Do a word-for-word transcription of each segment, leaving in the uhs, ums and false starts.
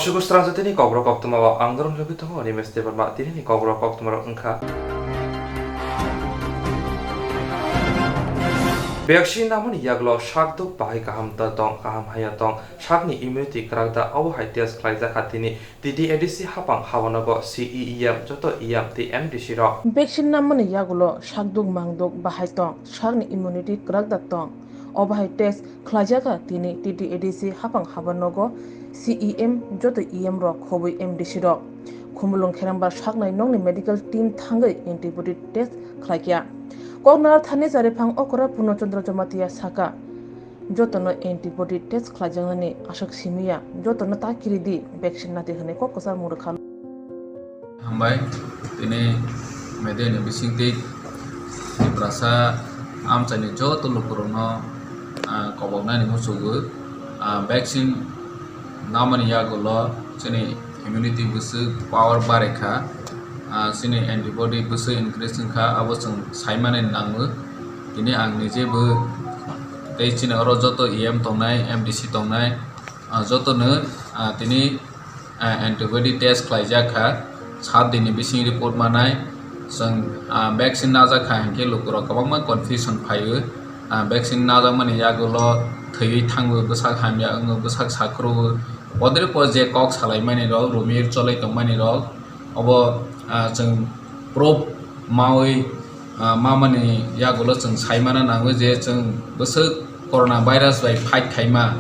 Chukusrang jotoni kokrok koktwma o ang norok logwi tongo Animesh Debbarma. Tinini kokrok koktwma rok wngkha: Vaccine namani yagulo sakduk bahai kaham da tong, kaham haya tong, sakni immunity kwrak da, obo hai test khlaijak kha tini T T A D C hapang habanogo C E M, joto E M tei M D C rok. Vaccine namani yagulo sakduk mangduk bahai tong, sakni immunity kwrak da tong, obo hai test khlaijak kha tini T T A D C hapang habanogo C E M, joto E M rok khobwi M D C rok. Khumulwng kherangbar saknai nokni medical team thangwi antibody test khlaikha. Koknathani Chariphang okra Purno Chandra Jamatia saka, jotono antibody test khlaijaknani aswk simiya, jotono ta kiridi vaccine nadi hwnwi kok kwchar mung rwkha. Hambai, tini media ni bisingtwi Tiprasa amchaini joto lukurokno, ah, koboknani muchungo, ah, vaccine namani yagulo chini immunity bwswk power barai kha, ah, chini antibody bwswk increase wngkha, abo chwng saimani nango. Tini ang nijebo tei chini oro joto E M tongnai, M D C tongnai, ah, jotono, ah, tini, ah, antibody test khlaijak kha, saat dinni bising report manai. Chwng, ah, vaccine najak kha hinkhe lukurok kwbangma confusion phaio. Ah, vaccine najakmani yagulo thwiwi thango, bwsak hamya wngo, bwsak sakhrogo. Podre pod je kok salaimani rok, rumir cholai tongmani rok, obo, ah, chwng proof mawi, ah, mamani yagulo chwng saimana nango je chwng bwswk corona virus bai fight khaima,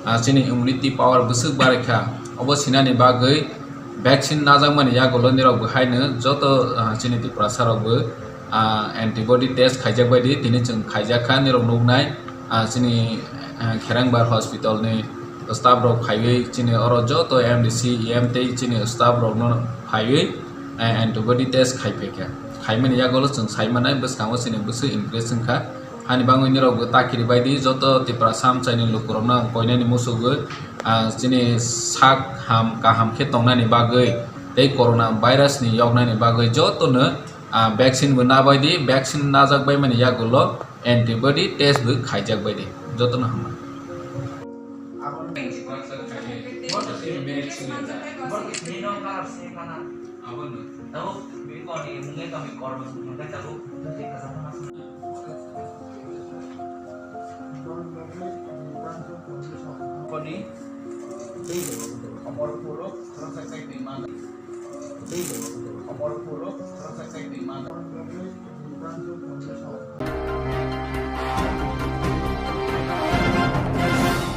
ah, chini immunity power bwswk barai kha. Obo sinani bagwi vaccine najakmani yagulo nirok bo haino joto, ah, chini Tiprasa rok bo, ah, antibody test khaijak bai di, tini chwng khaijak kha, nirok nuknai, ah, chini, ah, Kherangbar hospital ni staff rok phaiwi chini oro joto M D C, E M tei chini staff rokno phaiwi, ah, antibody test khai phaikha. Khaimani yagulo chwng saimanai bwskango chini bwswk increase wngkha. Hani bagwi nirok bo ta kiri bai di, joto Tiprasa amchaini lukurokno ang koinani muchungo, ah, chini sak ham kaham khe tongnani bagwi tei corona virus ni yoknani bagwi jotono, ah, vaccine bo nabai di, vaccine najak bai mani yagulo antibody test bo khaijak bai di, jotono hambai.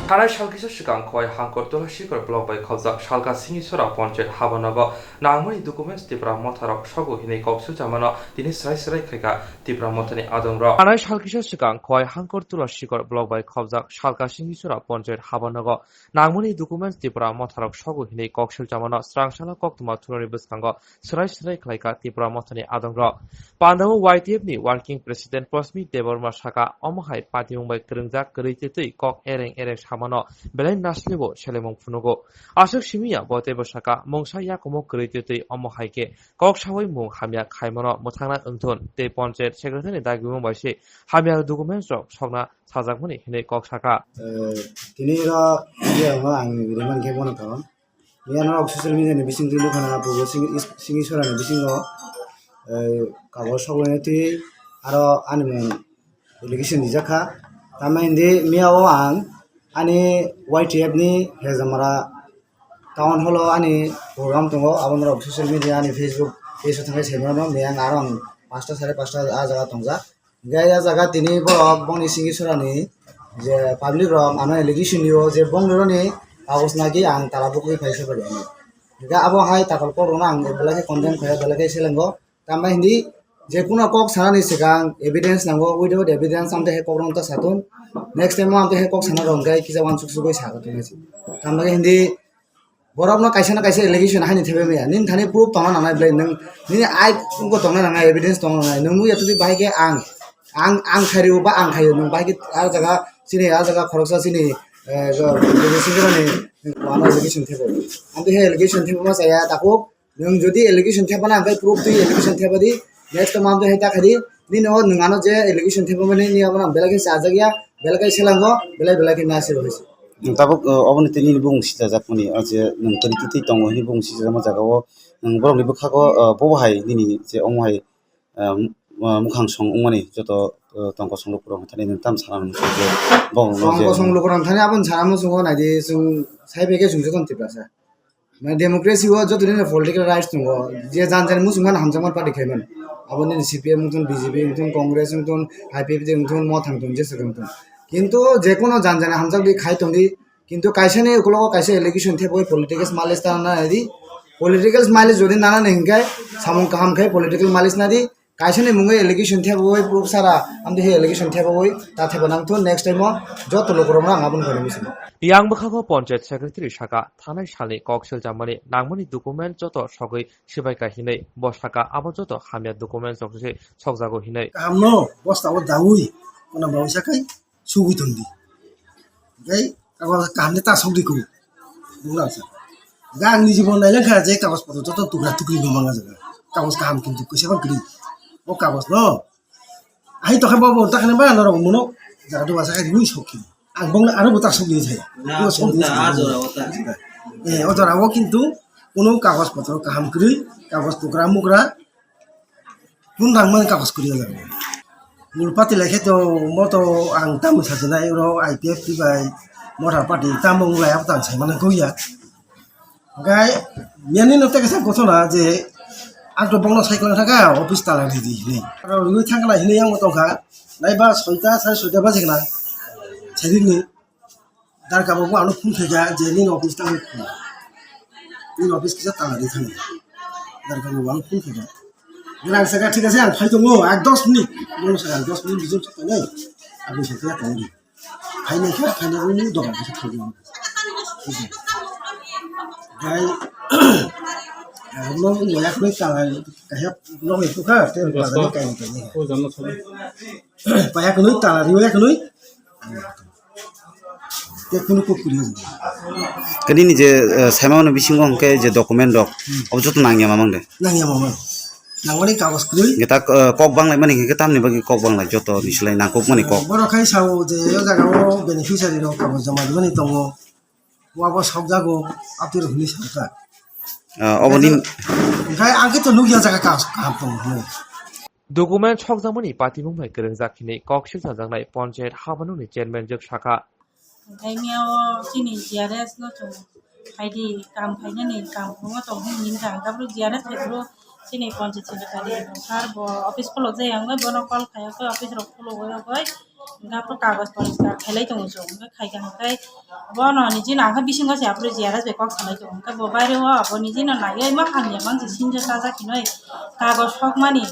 Thanai sal kisa swkang Khowai Hangkor Tula Sikor block bai khobjak Salka Singisora Ponchayat habanogo nangmani documents Tipra Motha rok sogo hinwi kok sujamano tini srai srai khaikha Tipra Mothani adongrok. Thanai sal kisa swkang Khowai Hangkor Tula Sikor block bai khobjak Salka Singisora Ponchayat habanogo nangmani documents Tipra Motha rok sogo hinwi kok sujamano srangsala koktwma thunani bwskango srai srai khlaikha Tipra Mothani adongrok. Pandao Y T F ni working president Prasmit Debbarma saka, omo hai patimung bai kwrwngjak kwrwi twi twi kok ereng ereng samano belai naslebo selemung phunugo. Aswk simiya bo teibo saka, mungsa yakumo kwrwi twi twi omo hai khe kok sawi mung hamya khaimano mwthangna wngthun tei Ponchayat Secretary ni dagimung bai se hamya documents rok sokna sajakmani hinwi kok saka. Eh, tini oro video no ang rimani khe bono tongo. Miyano rok social media ni bising twi nukha na pugo Singi-, Singisora ni bisingo, eh, kagoj sogwi twi aro ani mung allegation rijak kha. Tamo hindi miya o ang ani Y T F ni Hezamara town hall o ani program tongo, abo norok social media ani Facebook page o thangwi sai mano, miya ang aro ang pasta sare pasta a jaga tongjak. Hinkhe a jaga tini borok bongni Singisora ni je public rok ano allegation rio je bongni roni kagoj nagi ang tala bukui phai se phaidi hinwi. Hinkhe abo hai takal kok rokno ang belai khe condemn khaio, belai khe selengo. Tamo hindi je kuno kok sanani swkang evidence nango, without evidence amtwi hai kok rokno ta satun. Next time o amtwi hai kok sana rok hinkhe kisa uansuk sugui sa kha tongnaisi. Tamo hindi borokno kaisa na kaisa allegation haini thepemaya. Nini thani proof tongna nangnai belai nwng, nini ai wngkha tongna nangnai, evidence tongna nangnai. Nwng nukya twi bahai khe ang, ang, ang khairw ba ang khaio, nwng bahai khe a jaga chini, a jaga khoroksa chini, eh, jo, Singisora ni ano allegation thepo. Amtwi hai allegation thepama chaya takhuk. Nwng jodi allegation thepana hwnkhe proof twi allegation thepadi, next time amtwi hai ta khaidi, nini o nwng ano je allegation thepamani nini abono ang belai khe chajakya, belai khe selango, belai belai khe nasiro hai se. Tabuk, uh, oboni tei nini bumung sichajak mani, ah, je nwng twi twi tongo hwnwi bumung sichajakma jaga o, nwng borokni bwkhago, uh, bobo hai nini je omo hai, uh, uh, mukhang song wngmani joto, uh, tong kosong lukurok wngthani nwng tamo sana muchungo je borokno je Tong kosong lukurok wngthani aboni sana muchungo naidi chwng sai bai khe chwng jotono Tiprasa. Mane democracy o joto nini political rights tongo, je jan jani muchung mano hamjakma party khaiman. Abo nini C P M wngthun, B J P wngthun, Congress wngthun, I P F T wngthun, Mothang wngthun, jeswk wngthun. Kintu jekono jan jani hamjakdi khai tongdi, kintu kaisa ni ukulogo kaisa allegation thepoi political malice ta nana di, political malice jodi nana ni hinkhe samung kaham khai political malice nadi, kaisa ni mungwi allegation thepoi proof sara, amtwi hai allegation thepoi ta thepa nangthu next time o joto lukurokno ang aboni khainwi sino. Yang bwkhago Panchayat Secretary saka, thanai salni kok siljammani nangmani document joto sogwi sibaika hinwi bo saka, abo joto hamya document rok se sokjago hinwi. Kahamno bosta o dawi, kono bawi sakai sugwi tongdi. Tei kago kahamni ta sokdi kung. Bungla sa. Ga ang niji bo nailangkha je kagos potro joto tukra tukri no manga jaga. Kagos kaham kintu kisa bang kri. O kagos no. Hai tokhe bo bo takne ba norok muno jaga duwa sakai rui sokki. Ang bongna aro bo ta sokdi sai. Na, bo sokdi ta sai. A jora o ta. Eh, o jora o kintu kuno kagos potro kaham kri, kagos tukra mukra. Kun rang mani kagos kwrwi o jaga. Mul party lai khe to mo to ang tamo sajinai oro I P F T bai Motha party tamo wng lai abo to ang sai mano koi ya. Hwnkhe miyani no tei kaisa gothona je ang to bongno sai kwlang thangkha office tala ridi hinwi. Aro rwi thangkha lai hinwi yang tongkha. Nai ba soita sare soita baje kana. Sai rikni. Darka babu ano phone khaikha je nini office tamo khna. Nini office kisa tala ri thani. Darka babu ano phone khaikha. Nang saka thik ase ang phai tongo, ak dos minute. Bono saka dos minute bijor sa tongo. Aboni saka tongo. Phainai kha, phainai uni dogan kisa thangwi. Gai, ano moya khwlai tala kahya nokni tukha, tei bazar ni kainwi kainwi. Paya khwlai tala riya khwlai. Tei kunu kok kwrwi. Kani ni je, eh, saimano bisingo hwnkhe je document rok, hmm, abo joto nangya mamang de? Nangya mamang. Nangmani kagos kwrwi. Hwnkhe ta, eh, kok bang laimani hwnkhe tamni bagwi kok bang lai joto ni slai nangkukmani kok. Borok khai sao je o jaga o beneficiary rok kagos joma rwmani tongo. Wabo sokjago, apir hwnwi sakha. Ah, oboni hwnkhe ang khe to nukya jaga kagos kaham tongo hwnwi. Document sokjakmani patimung bai kwrwngjak hinwi kok silchajaknai Panchayat habanungni chairman jwk sakha. Hwnkhe miyao chini G R S no chwng phaidi, kam khainani kam kwbangma tong hwnwi hinkha, hwnkhe G R S hai phuru chini Panchayat secretary sir bo office khulok jaya wngwi bono call khai wngwi office rok khulogwi wngwi hwnkhe aphuru kagoj poriskar khailai tongo chwng, hwnkhe khaikha hwnkhe bono niji no hwnkhe bisingo se aphuru G R S bai kok salai tongo, hwnkhe bo baire o bo niji no naiwi ma hamya mangsi sinjo chajak hinwi kagoj sokmani.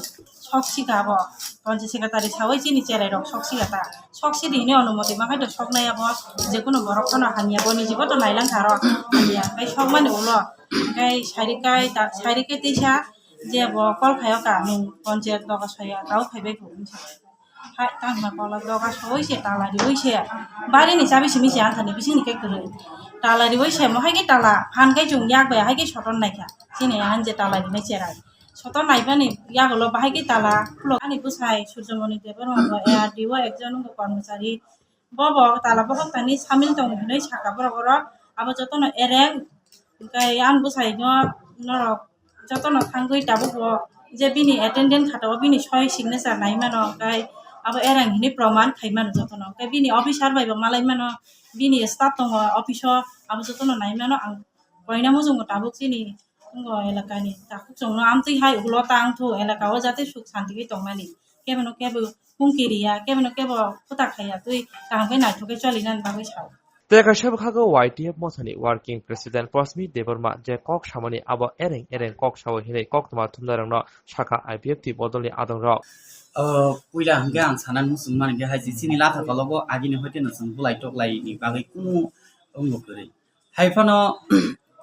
Sok sika abo, Panchayat secretary sawi chini cherai rok sok sika ta. Sok sidi hini onumoti ma khai to sok nai abo, je kunu borok phano hamya bo niji bo to nailang kha aro hamya, hwnkhe sok mani ulo, hwnkhe sairi kai ta, sairi kai teisa je bo call khaio ka, nwng Panchayat doga soya tao khaibai bo wngsa. Hai tangma kola doga soi se tala riwi se, bari ni chabi simi se ang thani bising ni kai kwrwi. Tala riwi se mo hai khe tala phan kai chwng yak bai hai khe soton nai kha, chini ang je tala rinai cherai. Soto naibani yagulo bahai khe tala khulok ani bwsai Surjomoni Debbarma bo A R D o ekjon wngkha kormochari. Bobo tala bokhok tani samil tongo hinwi sakha borok oro. Abo jotono ereng, hwnkhe ani bwsaino norok jotono thangwi tabukbo je bini attendant khatao bini soi signature nai mano, hwnkhe abo ereng hinwi proman khai mano jotono. Hwnkhe bini officer bai bo malai mano, bini staff tongo office o, abo jotono nai mano. Ang koina muchungo tabuk chini Wngo elakani takhuk chwngno amtwi hai ulo tang thu elaka o jate suk santi khe tongmani. Kebono kebo hungki riya, kebono kebo khuta khaiya twi kaham khe naithok khe cholinani bagwi sao. Tei kaisa bwkhago Y T F mosani working president Prasmit Debbarma je kok samani abo ereng ereng kok sao hinwi koktwma thumnairokno sakha I P F T bodolni adongrok. O, puila hwnkhe ang sana muchung mani khe hai je chini latha kologo agini hoiteno chwng bulai toklaini bagwi kumu wngbo kwrwi. Hai phano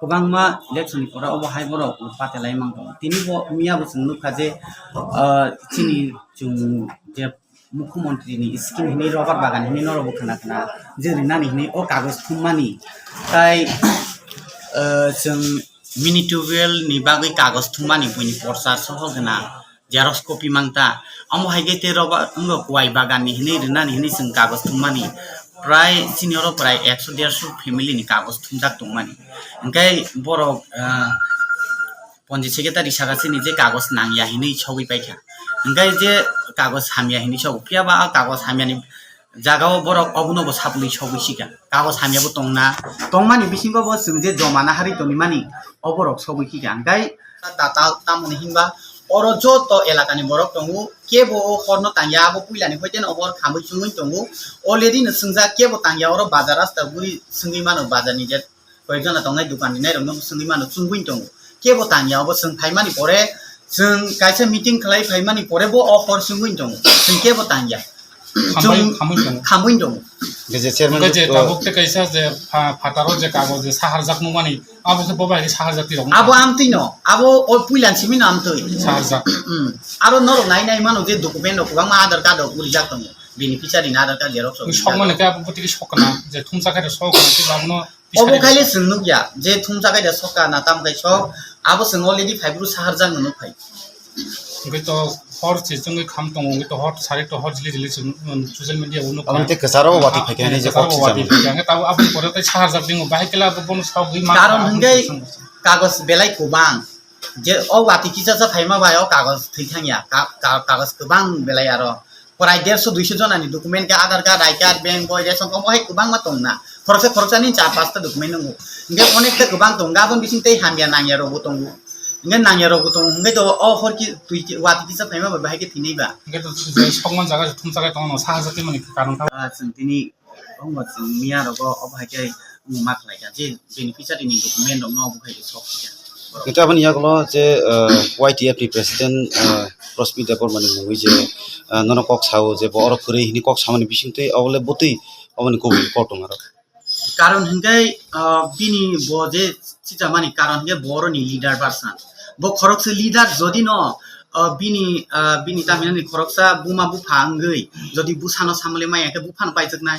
kwbangma election ni pora obo hai borok patelai mang tongo. Tini bo miya bo chwng nukha je, ah, chini chwng je mukhyamantri ni scheme hinwi rubber bagan hinwi norok bo khna khna je rinani hinwi o kagoj thumani. Tai, ah, chwng mini tubewell ni bagwi kagoj thumani buini porsa soho gwnang, xerox copy mang ta. Omo hai khe tei rubber wngkha kuwai bagan ni hinwi rinani hinwi chwng kagoj thumani. Prai chini oro prai ekso derso family ni kagoj thumjak tongmani. Hwnkhe borok, ah, ponji secretary saka chini je kagoj nangya hinwi sogwi paikha. Hwnkhe je kagoj hamya hinwi sogo. Phiya ba a kagoj hamyani jagao borok obono bo sapulwi sogwi sika. Kagoj hamya bo tongna, tongmani bisingo bo chwng je joma naharwi tongmani, oborok sogwi sika. Hwnkhe ta-, ta-, tamoni hinba oro joto elakani borok tongo, kebo o horno tangya, abo puilani hoiteno hor khamwi chumwi tongo. Already no chwngjak, kebo tangya oro bazar rasta guri chwngwi mano, bazarni je koyekjona tongnai, dokanni nairokno chwngwi mano, chumwi tongo. Kebo tangya, obo chwng phaimani pore, chwng kaisa meeting khlai phaimani pore bo o hor chumwi tongo, chwng kebo tangya. Khambai, chwng khamwi tongo. Khamwi tongo. Hwnkhe je chairman Hwnkhe je uh, tabuk tei kaisa je pha-, phataro je kagoj je saharjak nukmani, abo khe bo bai khe saharjak tirok. Abo amtwi no, abo o puilan simi no amtwi. Saharjak. Hmm. Aro norok nai nai mano je document rok kwbangma Aadhaar card rok urijak tongo. Beneficiary ni Aadhaar card xerox rok Wng urijak. Sokmani khe abo bwtwi khe sokna, je thumsa khe sokna, khe abono Obo khaile chwng nukya, je thumsa khe da sokna, tam khai sok, abo chwng already phai bru saharjak no nukphai. Hwnkhe to hor se chwngwi kham tongo, hwnkhe to hor sari to hor jili jili chwng, um, social media o nukha. Aboni tei kwcharo watwi phaikha hinwi je Kwcharo kok watwi sijak. Phaikha, hwnkhe tabuk aboni pore tei saharjak dingo, bahai kela abo bono sogwi ma Karon kha, hwnkhe kagoj belai kwbang. Je o watwi kisa sa phaima bai o kagoj thwi thangya, ka-, ka-, kagoj kwbang belai aro. Prai derso duiso jonani document khe Aadhaar card, I card, bank boi, ration, omo hai kwbangma tongna. Khoroksa khoroksani char pasta document wngo. Hwnkhe onekta kwbang tongo, aboni bising tei hamya nangya rokbo tongo. Hwnkhe nangya rokbo tongo, hwnkhe to o hor ki twi ki watwi kisa phaima bai bahai khe thwinai ba. Hwnkhe to je sokman jaga se thumsa khe tongno saha jatwi mani karon kha. Ah, chwng tini Omo chwng miya rogo obo hai khe wngma khlai kha, je beneficiary ni document rok no obo hai khe sok kha. Hwnkhe aboni yagulo je, ah, Y T F ni president, ah, Rosmi Debbarma ni mungwi je, ah, nono kok sao je bo oro kwrwi hini kok samani bisingtwi obo le bwtwi oboni kubui kok tong aro. Karon hwnkhe, ah, bini bo je chichamani karon hwnkhe bo oroni leader person. Bo khoroksa leader jodi no, ah, bini, ah, bini tamhinani khoroksa buma bupha wngwi jodi bwsano samale maya khe buphano paijak nai.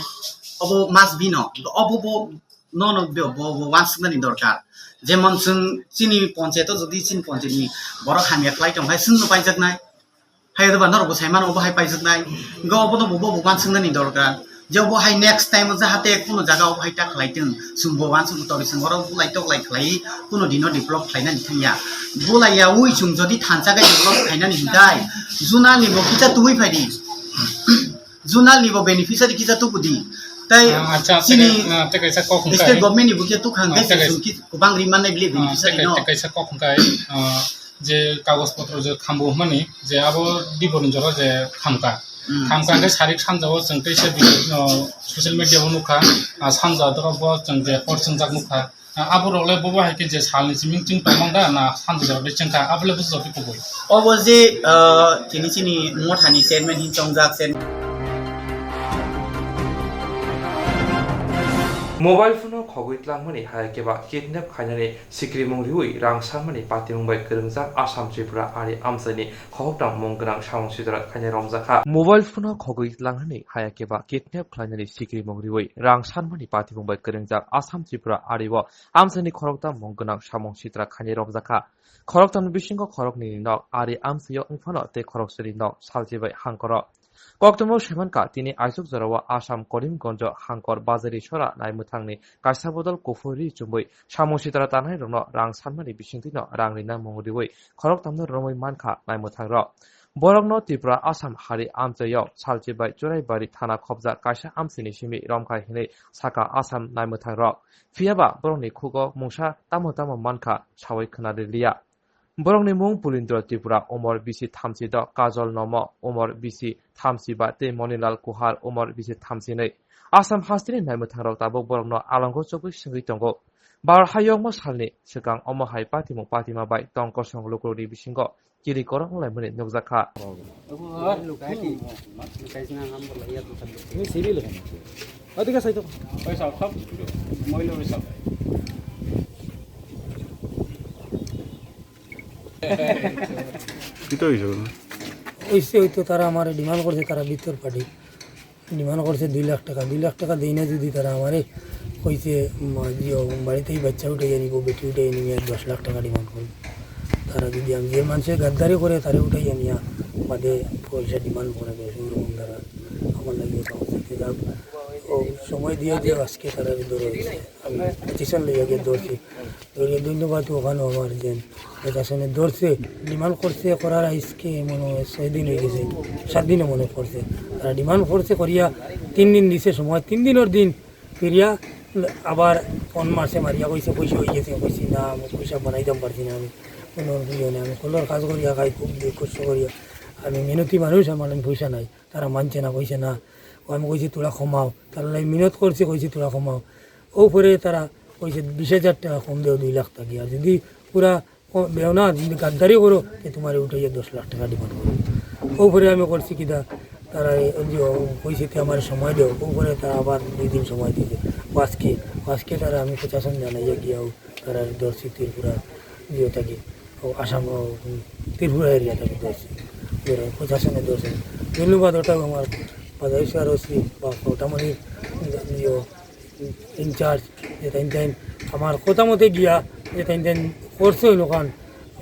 Obo must be no. Obo bo, no, no, bo, bo, bo wansuknani dorkar. Jemon chwng chini ponchayato jodi chini ponchayatni borok hamya khlai tong hai chwngno paijak nai. Hai eba norok bo sai mano, obo hai paijak nai. Hwnkhe obono bo, bo, bo wansuknani dorkar. Je obo hai next time o jahate kuno jaga obo hai ta khlai tong. Chwng bo wansuk tori chwng oro bulai toklai khlai, kuno dino develop khlainani thangya. Bulai yaui chwng jodi thansa gai develop khlainani hinkhai, junal ni bo kisa tubui phaidi. Junal ni bo beneficiary kisa tubudi. Tai Ah, acha, chini tei, ah, tei kaisa kok hwnkhe. State government ni bo kisa tukhang Ah, tei kaisa. Chwng ki kwbang ri mannai bile Ah, beneficiary tei no. Tei kaisa kok hwnkhe, ah, je kagoj potro je khambu hwnmani, je abo diboni jora je khamka. Hmm. Khamka hwnkhe sarik sanjao chwng teisa video, ah, social media o nukha, ah, sanja dorok bo chwng je hor chwngjak nukha. Ah, abo rok le bobo hai khe je salni simi chwng tongmang da na sanja dorok de chwngkha, abo le bwsajak khe kubui. Obo je, ah, tini chini mothani chairman hin chongjak chairman. Mobile phone o khogwi tlangmani haya keba kidnap khainani sikrimung riwi rang sanmani patimung bai kwrwngjak Assam Tripura ari amchaini khoroktham mung gwnang samung sitra khainai romjakha. Mobile phone o khogwi tlangnani haya keba kidnap khlainani sikrimung riwi rang sanmani patimung bai kwrwngjak Assam Tripura ari o amchaini khoroktham mung gwnang samung sitra khainai romjakha. Khoroktham ni bisingo khoroknwi ni nok ari amchaio wngphano tei khoroksani nok salchibai hangkoro. Koktwmao saimankha, tini aisuk jorao Assam Karimganjo hangkor Bazari sora naimwthangni kaisa bodol kuphur ri chumui samung sitra tannairokno rang sanmani bisingtwino rang rina mung riui khoroktham no romwi mankha naimwthangrok. Borokno Tripura Assam hari amchaio salchibai Churaibari thana khopjak kaisa amchaini simi romkha hinwi sakha Assam naimwthangrok. Phiyaba borokni khugo mungsa tamo tamo mankha saui khna riliya. Borokni mung Pulindra Tripura, umor bisi thamsi do, Kajol Nomo, umor bisi thamsi ba, tei Monilal Kuhar, umor bisi thamsi nwi. Assam hasteni naimwthangrok tabuk borokno alongo chobwi swngwi tongo. Bharat hayungma salni swkang omo hai patimung patima bai tong kosong lukurokni bisingo kiri korok wnglaimani nukjakha. কিতা হৈছে বোলে? অইছে, অইতো তারা আমারে ডিমান্ড করছে, তারা ভিতর পার্টি ডিমান্ড করছে দুই লাখ টাকা। দুই লাখ টাকা দেই না যদি তারা আমারে কইছে, উম, জিও, বাড়িতেই বাচ্চা উঠাইয়া নিব, বেটি উঠাইয়া নিব, এক দশ লাখ টাকা ডিমান্ড করবে। তারা যদি আমি, যে মানুষে গাদ্দারি করে, তারে উঠাইয়া নিয়া বাদে পয়সা ডিমান্ড করে দেয়, সেই রকম তারা আমার লাগে এটা হচ্ছে। যাক, সময় দিয়ে দিয়ে আজকে তারা ধরে হয়েছে। আমি পজিশন লইয়া গিয়ে ধরছি। ধরে ধন্যবাদ ওখানে আমার যে প্রশাসনে ধরছে, ডিমান্ড করছে করার আজকে মনে হয় ছয় দিন হয়ে গেছে, সাত দিনও মনে করছে। তারা ডিমান্ড করছে করিয়া তিন দিন দিছে সময়, তিন দিনের দিন ফিরিয়া আবার ফোন মারছে, মারিয়া কইছে পয়সা হয়ে গেছে, কইছি না আমি পয়সা বানাইতাম পারছি না, আমি কোনো ইয়ে নেই, আমি কলর কাজ করিয়া খাই খুব কষ্ট করিয়া, আমি মেহনতি মানুষ, আমার পয়সা নাই। তারা মানছে না, কইছে না। ও আমি কইছি তোরা কমাও, তারা লাই মিনত করছে, কইছি তোরা কমাও। ও পরে তারা কইছে বিশ হাজার টাকা কম দেও, দুই লাখ টাকা। আর যদি পুরা ক-, দেও না, যদি গাদ্দারি করো, তে তোমার উঠাইয়া দশ লাখ টাকা ডিমান্ড করো। ও পরে আমি করছি কিতা, তারা এই যে ও কইছে তে আমার সময় দেও, ও পরে তারা আবার দুই দিন সময় দিয়েছে। আজকে, আজকে তারা আমি প্রশাসন জানাইয়া গিয়াও তারা ধরছি ত্রিপুরা ইয়ে থাকি, ও আসাম, ও, উম, ত্রিপুরা এরিয়া থাকি ধরছি, ধরে প্রশাসনে ধরছে। ধন্যবাদ ওটাও আমার বাজার ইসলার ওসি বা কোটামণির ইয়ে, ইনচার্জ, যে তাইন তাইন আমার কথা মতে গিয়া যে তাইন তাইন করছে ওই লোকান,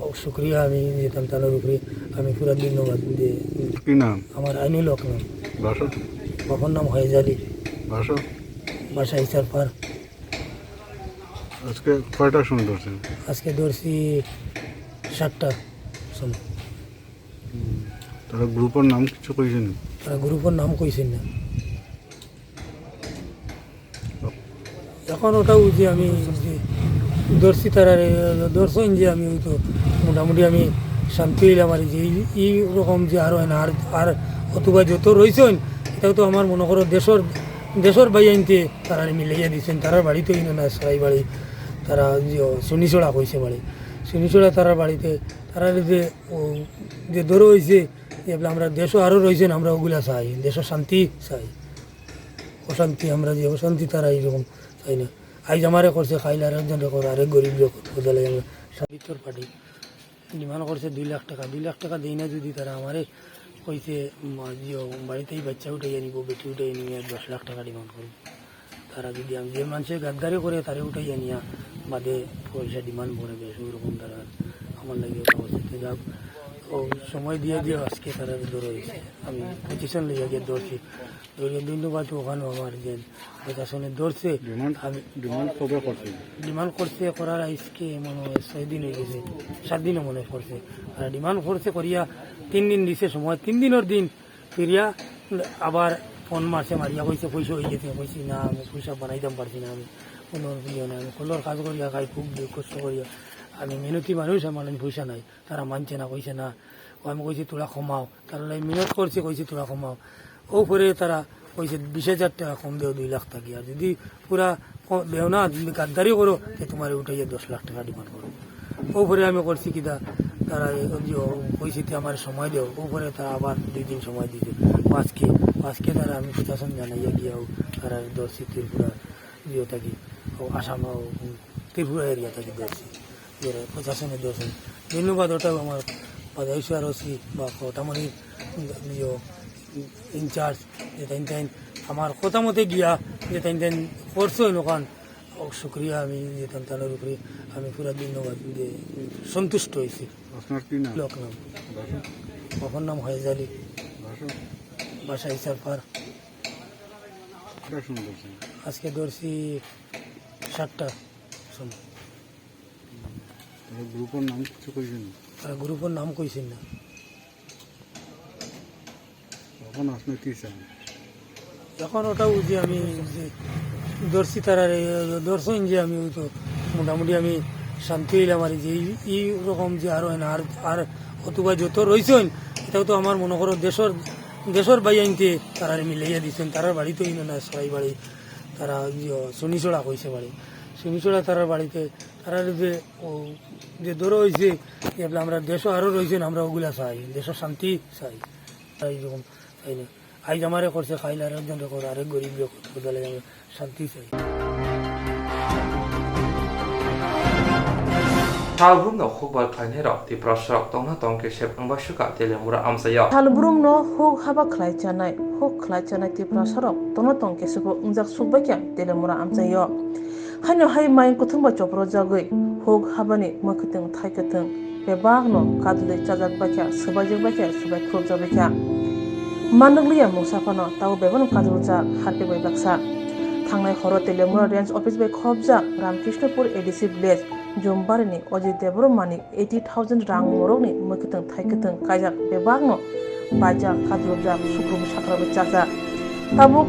ও, শুক্রিয়া আমি যেতাম তানোর উপরে, আমি পুরা ধন্যবাদ দিয়ে। কি নাম? আমার আইনুল হক নাম। বাসা? বাবার নাম হয়েজ আলী। বাসা? বাসা ইসারপাড়। আজকে কয়টার সময় ধরছেন? আজকে ধরছি সাতটার সময়। হুম। তারা গ্রুপের নাম কিছু কইছেন? তারা গ্রুপের নাম কইছেন না। এখন ওটাও যে আমি যে ধরছি তারা ধরছেন যে আমি ওই তো মোটামুটি আমি শান্তি হইলাম আর যে এই, এই রকম যে আরো না আর, আর অথবা যত রয়েছেন এটাও তো আমার মনে করো দেশের, দেশের ভাই আনতে তারা মিলাইয়া দিচ্ছেন, তারার বাড়ি তো ইনো না, সারাই বাড়ি তারা যে শনিছড়া কইছে বাড়ি, শনিছড়া তারার বাড়িতে তারা যে ও যে ধরো হয়েছে যে বলে আমরা দেশও আরও রয়েছেন, আমরা ওগুলা চাই, দেশও শান্তি চাই, অশান্তি আমরা যে অশান্তি তারা এইরকম চাই না। আইজ আমারে করছে, খাইলে আর একজন করে, আরেক গরিব লোক বোঝালে আমরা সাবিত্তর পার্টি ডিমান্ড করছে দুই লাখ টাকা, দুই লাখ টাকা দেই না যদি তারা আমারে কইছে, উম, জিও, বাড়িতেই বাচ্চা উঠাইয়া নিব, বেটি উঠাইয়া নিব, দশ লাখ টাকা ডিমান্ড করব। তারা যদি আমি যে মানুষের গাদ্দারি করে তারে উঠাইয়া নিয়া বাদে পয়সা ডিমান্ড করে বেশ ওইরকম তারা আমার লাগে অবস্থিত যাক। ও সময় দিয়ে দিয়ে আজকে তারা ধরে হয়েছে। আমি পজিশন লইয়া গিয়ে ধরছি। ধরে ধন্যবাদ ওখানে আমার যে প্রশাসনে ধরছে। ডিমান্ড, আমি ডিমান্ড কবে করছেন? ডিমান্ড করছে করার আজকে মনে হয় ছয় দিন হয়ে গেছে, সাত দিনও মনে হয় করছে। আর ডিমান্ড করছে করিয়া তিন দিন দিছে সময়, তিন দিনের দিন ফিরিয়া আবার ফোন মারছে, মারিয়া কইছে পয়সা হয়ে গেছে, কইছি না আমি পয়সা বানাইতাম পারছি না, আমি কোনো ইয়ে না, আমি কলর কাজ করিয়া খাই খুব কষ্ট করিয়া, আমি মেহনতি মানুষ, আমার পয়সা নাই। তারা মানছে না, কইছে না। ও আমি কইছি তোরা কমাও, তারা লাই মিনত করছে, কইছি তোরা কমাও। ও পরে তারা কইছে বিশ হাজার টাকা কম দেও, দুই লাখ টাকা। আর যদি পুরা ক-, দেও না, যদি গাদ্দারি করো, তে তোমার উঠাইয়া দশ লাখ টাকা ডিমান্ড করো। ও পরে আমি করছি কিতা, তারা এই যে ও কইছে তে আমার সময় দেও। ও পরে তারা আবার দুই দিন সময় দিছে। আজকে, আজকে তারা আমি প্রশাসন জানাইয়া গিয়াও তারা ধরছি ত্রিপুরা ইয়ে থাকি, ও আসাম, ও ত্রিপুরা এরিয়া থাকি ধরছি। যে প্রশাসনে ধরছেন। ধন্যবাদ ওটাও আমার বাজার ইসলার ওসি বা কোটামণির ইয়ে, ইনচার্জ, যে তাইন তাইন আমার কথা মতে গিয়া যে তাইন তাইন করছে ওই লোকান, ও শুক্রিয়া আমি যে তান তানোর উপরে আমি পুরা ধন্যবাদ দিয়ে সন্তুষ্ট হয়েছি। আপনার কি নাম? লোক নাম। বাসা? বাবার নাম হয়েজ আলী। বাসা? বাসা ইসারপাড়। কটার সময় ধরছেন? আজকে ধরছি সাতটা সময়। তারা গ্রুপের নাম কিছু কইছেন? তারা গ্রুপের নাম কইছেন না। এখন আপনি কি চান? এখন ওটাও যে আমি যে ধরছি তারা রে, ধরছেন যে আমি ওই তো মোটামুটি আমি শান্তি হইলাম আর যে এই, এই রকম যে আরো হয় না, আর, আর অথবা যত রয়েছেন, এটাও তো আমার মনে করো দেশের, দেশের ভাই আনতে তারা মিলাইয়া দিচ্ছেন, তারার বাড়ি তো ইনো না, সারাই বাড়ি তারা ইয়ে, শনিছড়া কইছে বাড়ি, শনিছড়া তারার বাড়িতে তারা যে ও যে ধরো হয়েছে যে বলে আমরা দেশও আরও রয়েছেন, আমরা ওগুলা চাই, দেশের শান্তি চাই, তাই এরকম চাই না। আইজ আমারে করছে, খাইলে আরেকজন করে, আরেক গরিব লোক বোঝালে আমরা শান্তি চাই। Salbrum no hukbar khlainai rok Tiprasa rok tongna tongke sep wngbai suka Telemura amchaio. Salbrum no huk haba khlai chanai, huk khlai chanai Tiprasa rok tongna tongke sep wngjak sukbai khe Telemura amchaio. Haino hai mai kuthung bai chopro jagwi huk habani mwkhwtwng thai kwthwng bebak no kadulwi chajak bai khe, swbaijak bai khe, swbai khurupjak bai khe. Manwkliya mungsa phano tabo bebakno kadrwjak harpik bai baksa. Thangnai horo Teliamura Range Office bai khopjak Ramkrishnopur A D C village Jumbarini Ajit Debbarmani eighty thousand rang morokni mwkhwtwng thaikwtwng kaijak bebakno baijak, kadrwjak, sukrubwi sakrabwi chajak. Tabuk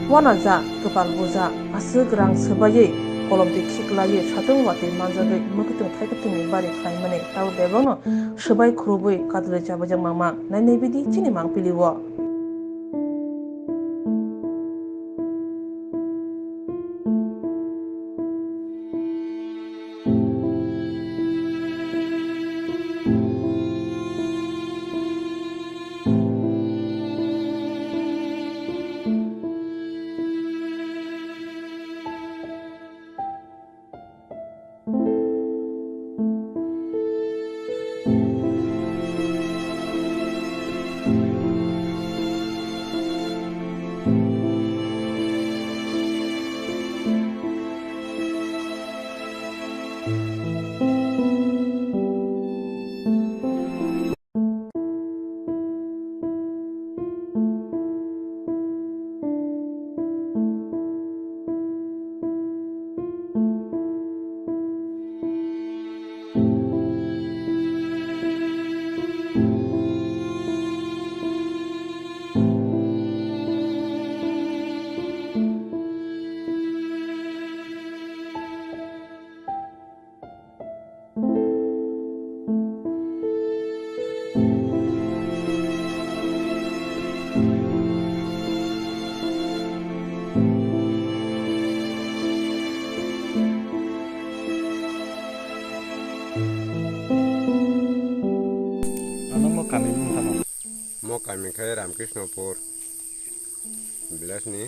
wanajak, kwpal bujak, aswk rang swbaiwi, kolomtwi khiklaiwi, satung watwi manjagwi mwkhwtwng thaikwtwngni bari khlaimani tabo bebakno swbai khurubwi kadrwi chabaijak mama. Nainai bidi chini mangpilio. Ano mo kami bumung tamo? Mo kami khe Ramkrishnopur village ni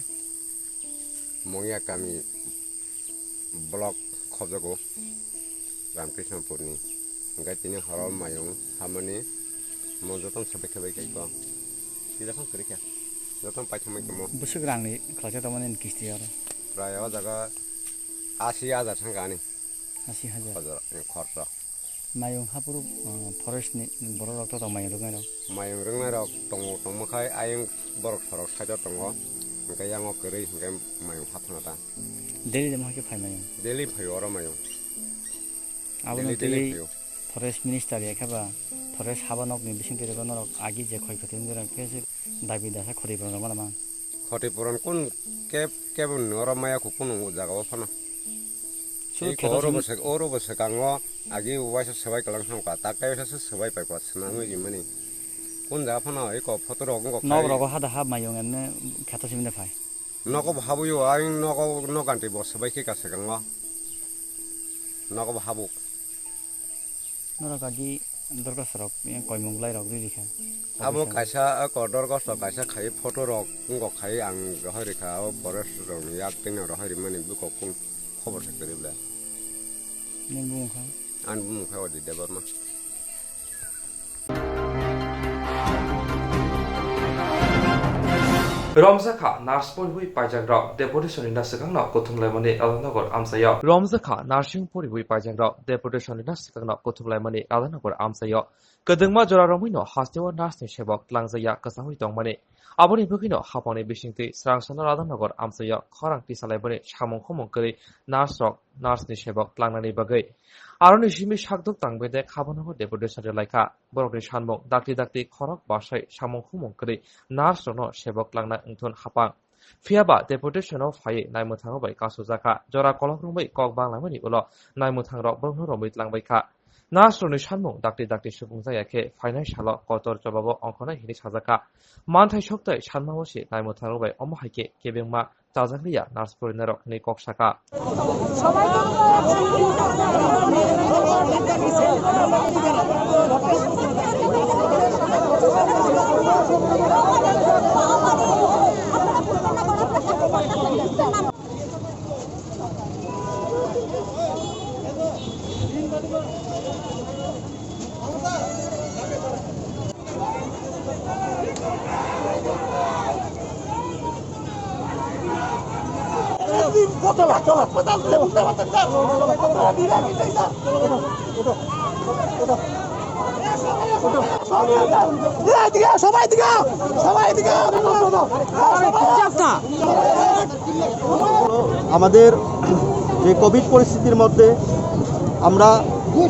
Mongya kami block khobjago Ramkrishnopurni. Hingke tini horo mayung hamani mo jotono sabai khe bai kaiko. Tida phang kwrwi kha. Jotono paithak mai khe mo. Bwswk rangni khlaijak tamani kisti oro? Prai o jaga asi hajar thangkha ani. Asi hajar. Khorsa, eh, khorsa. Mayung haphuru, uh, forest ni borok rok to tong mayung rwknai rok. Mayung rwknai rok tongo, tongma khai ayang borok sorok side o tongo, hingke yango kwrwi hingke mayung haphano ta. Daily de ma khe phai mayung? Daily phaio oro mayung. Abono daily, daily twi phaio. Forest minister ya khe ba forest haba nok ni bising twi rwknai rok agi je khoi khoti wngwi rok khe se Dabi dasa khoti puron rok mano mang. Khoti puron kun keb, kebo noro maya khu kunu jaga o phano. Iko oro bo se, oro bo se kango agi waisa sebai kalang thang ka, tak tai waisa se sebai pai pa swnamwi rimani. Kun jaga phano iko photo rok wngkok khai. Nok rogo hada ha mayung emne kheto simne phai. Nogo bo habwi o, ayang nogo, nok ganti bo sebai khe ka se kango. Nogo bo habuk. Norok agi dorkos rok yang koimung lai rok riri kha. Abo kaisa, ako dorkos rok kaisa khai photo rok wngkok khai ang rohoi rikha, abo forest rok ni yak tino rohoi rimani bukok kung khobor se kwrwi bla. Nini bumung kha? Ani bumung kha Ajit Debbarma. Romjakha nurse poriwi paijakrok deputation ni na swkangno kuthumlaimani Radhanagar amchaio. Romjakha nursing poriwi paijakrok deputation ni na swkangno kuthumlaimani Radhanagar amchaio. Kwdwngma jora romwino hasteo nurse ni sebok tlangjakya kwchangwi tongmani. Aboni bagwino hapangni bisingtwi swrang sano Radhanagar amchaio khorang tisalaimani samung khumung kwrwi nurse rok nurse ni sebok tlangnani bagwi. Aroni simi sakduk tang bedek habono deputation rwlaikha. Borokni sanmung dakti dakti khorok basai samung khumung kwrwi nurse rokno sebok tlangna wngthun hapang. Phiyaba deputation o phaiwi naimwthangrok bai kasojakha. Jora kolok romwi kok banglaimani ulo naimwthangrok borokno romwi tlangbaikha. Nurse rokni sanmung dakti dakti supung jaya khe phainai salo kotor jobabo ongkhornai hinwi sajakha. Manthai soktai sanmao se naimwthangrok bai omo hai khe kebengma chajak liya nurse porinai rok hinwi kok saka. আমাদের যে কোভিড পরিস্থিতির মধ্যে আমরা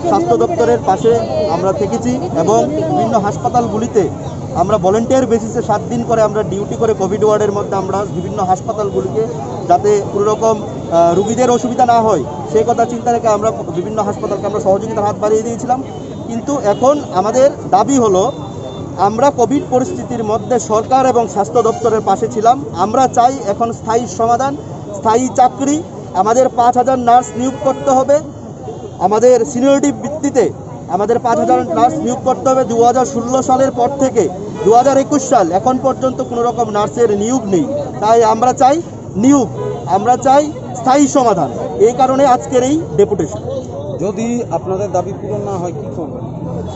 স্বাস্থ্য দপ্তরের পাশে আমরা থেকেছি এবং বিভিন্ন হাসপাতালগুলিতে আমরা ভলেন্টিয়ার বেসিসে সাত দিন করে আমরা ডিউটি করে কোভিড ওয়ার্ডের মধ্যে আমরা বিভিন্ন হাসপাতালগুলিকে যাতে কোনো রকম, আহ, রুগীদের অসুবিধা না হয়, সেই কথা চিন্তা রেখে আমরা বিভিন্ন হাসপাতালকে আমরা সহযোগিতার হাত বাড়িয়ে দিয়েছিলাম। কিন্তু এখন আমাদের দাবি হলো, আমরা কোভিড পরিস্থিতির মধ্যে সরকার এবং স্বাস্থ্য দপ্তরের পাশে ছিলাম। আমরা চাই এখন স্থায়ী সমাধান, স্থায়ী চাকরি। আমাদের পাঁচ হাজার নার্স নিয়োগ করতে হবে। আমাদের সিনিয়রিটি ভিত্তিতে আমাদের পাঁচ হাজার নার্স নিয়োগ করতে হবে। দু হাজার ষোলো সালের পর থেকে দু হাজার একুশ সাল এখন পর্যন্ত কোনো রকম নার্সের নিয়োগ নেই। তাই আমরা চাই নিয়োগ, আমরা চাই স্থায়ী সমাধান। এই কারণে আজকের এই ডেপুটেশন। যদি আপনাদের দাবি পূরণ না হয়, কি করবেন?